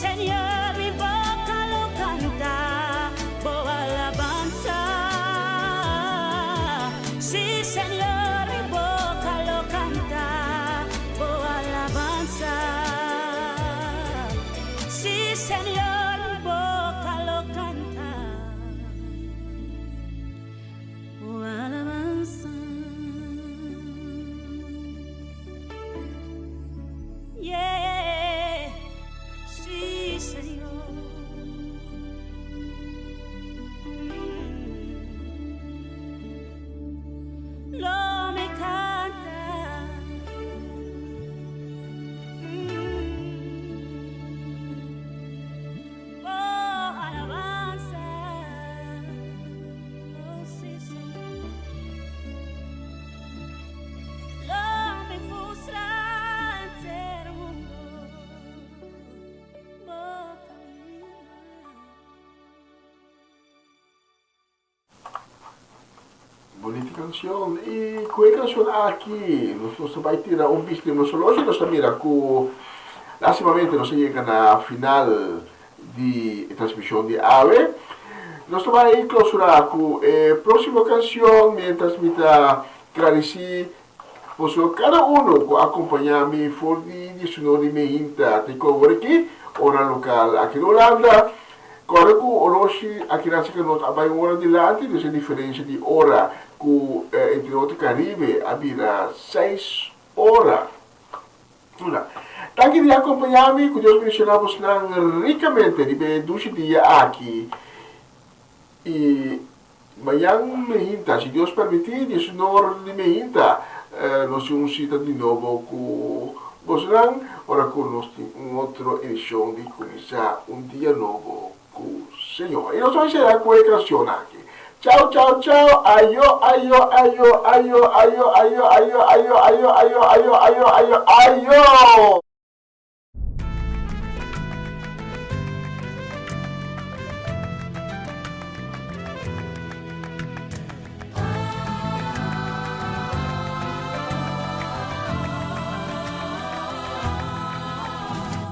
Señor, mi boca lo canta bo alabanza. Sí, Señor, mi boca lo canta bo alabanza. Sí, Señor, mi boca lo canta bo alabanza. Yeah, sí, Señor. Lo mi canta. Bo alabanza. Oh, sí, Señor. Lo mi mustra henter mundo. Bo caminda. Bunita cancion. Y cu e cancion aki nos nos ta bay tira un bista den nos horloge y nos ta mira cu lastimamente nos a yega na final di e transmision di awe. Nos ta bay clausura cu e proximo cancion mientras mi ta gradici boso cada uno cu a acompaña mi for di diesunor di meinta te cu awor aki, ora local aki na Hulanda. Kòrda ku oroshi a keda si ku nos a bai un ora dilanti, dus e diferensha di ora ku entre otro Karibe a bira seis ora. Tuna. Danki di akompañá mi, ku Dios bendishoná bosnan rikamente riba e dushi dia aki. I mañan mehinta, si Dios permití, diesunor di mehinta, nos tin un sita di nobo ku bosnan ora ku nos tin un otro edishon di Kuminsá un Dia Nobo ku Señor. I nos ta bai sera ku e kanshon aki. Chao, chao, chao, ayo, ayo, ayo, ayo, ayo, ayo, ayo, ayo, ayo, ayo, ayo, ayo, ayo, ayo!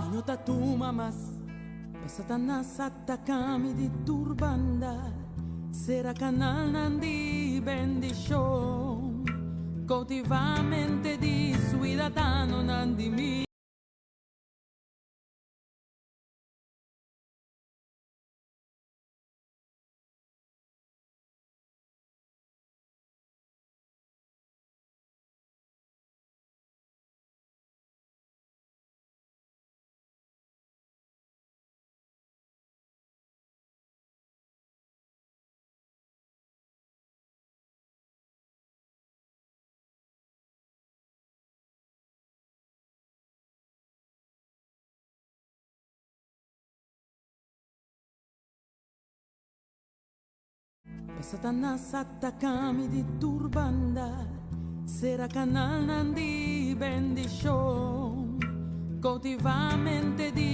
Mi no ta tuma mas pa Satanas ataka mi di tur banda Sera kanalnan di bendishon Koutivá mente di suidatanonan di mi. Pa Satanas ataka mi di tur banda, sera kanalnan di bendishon, koutivá mente di.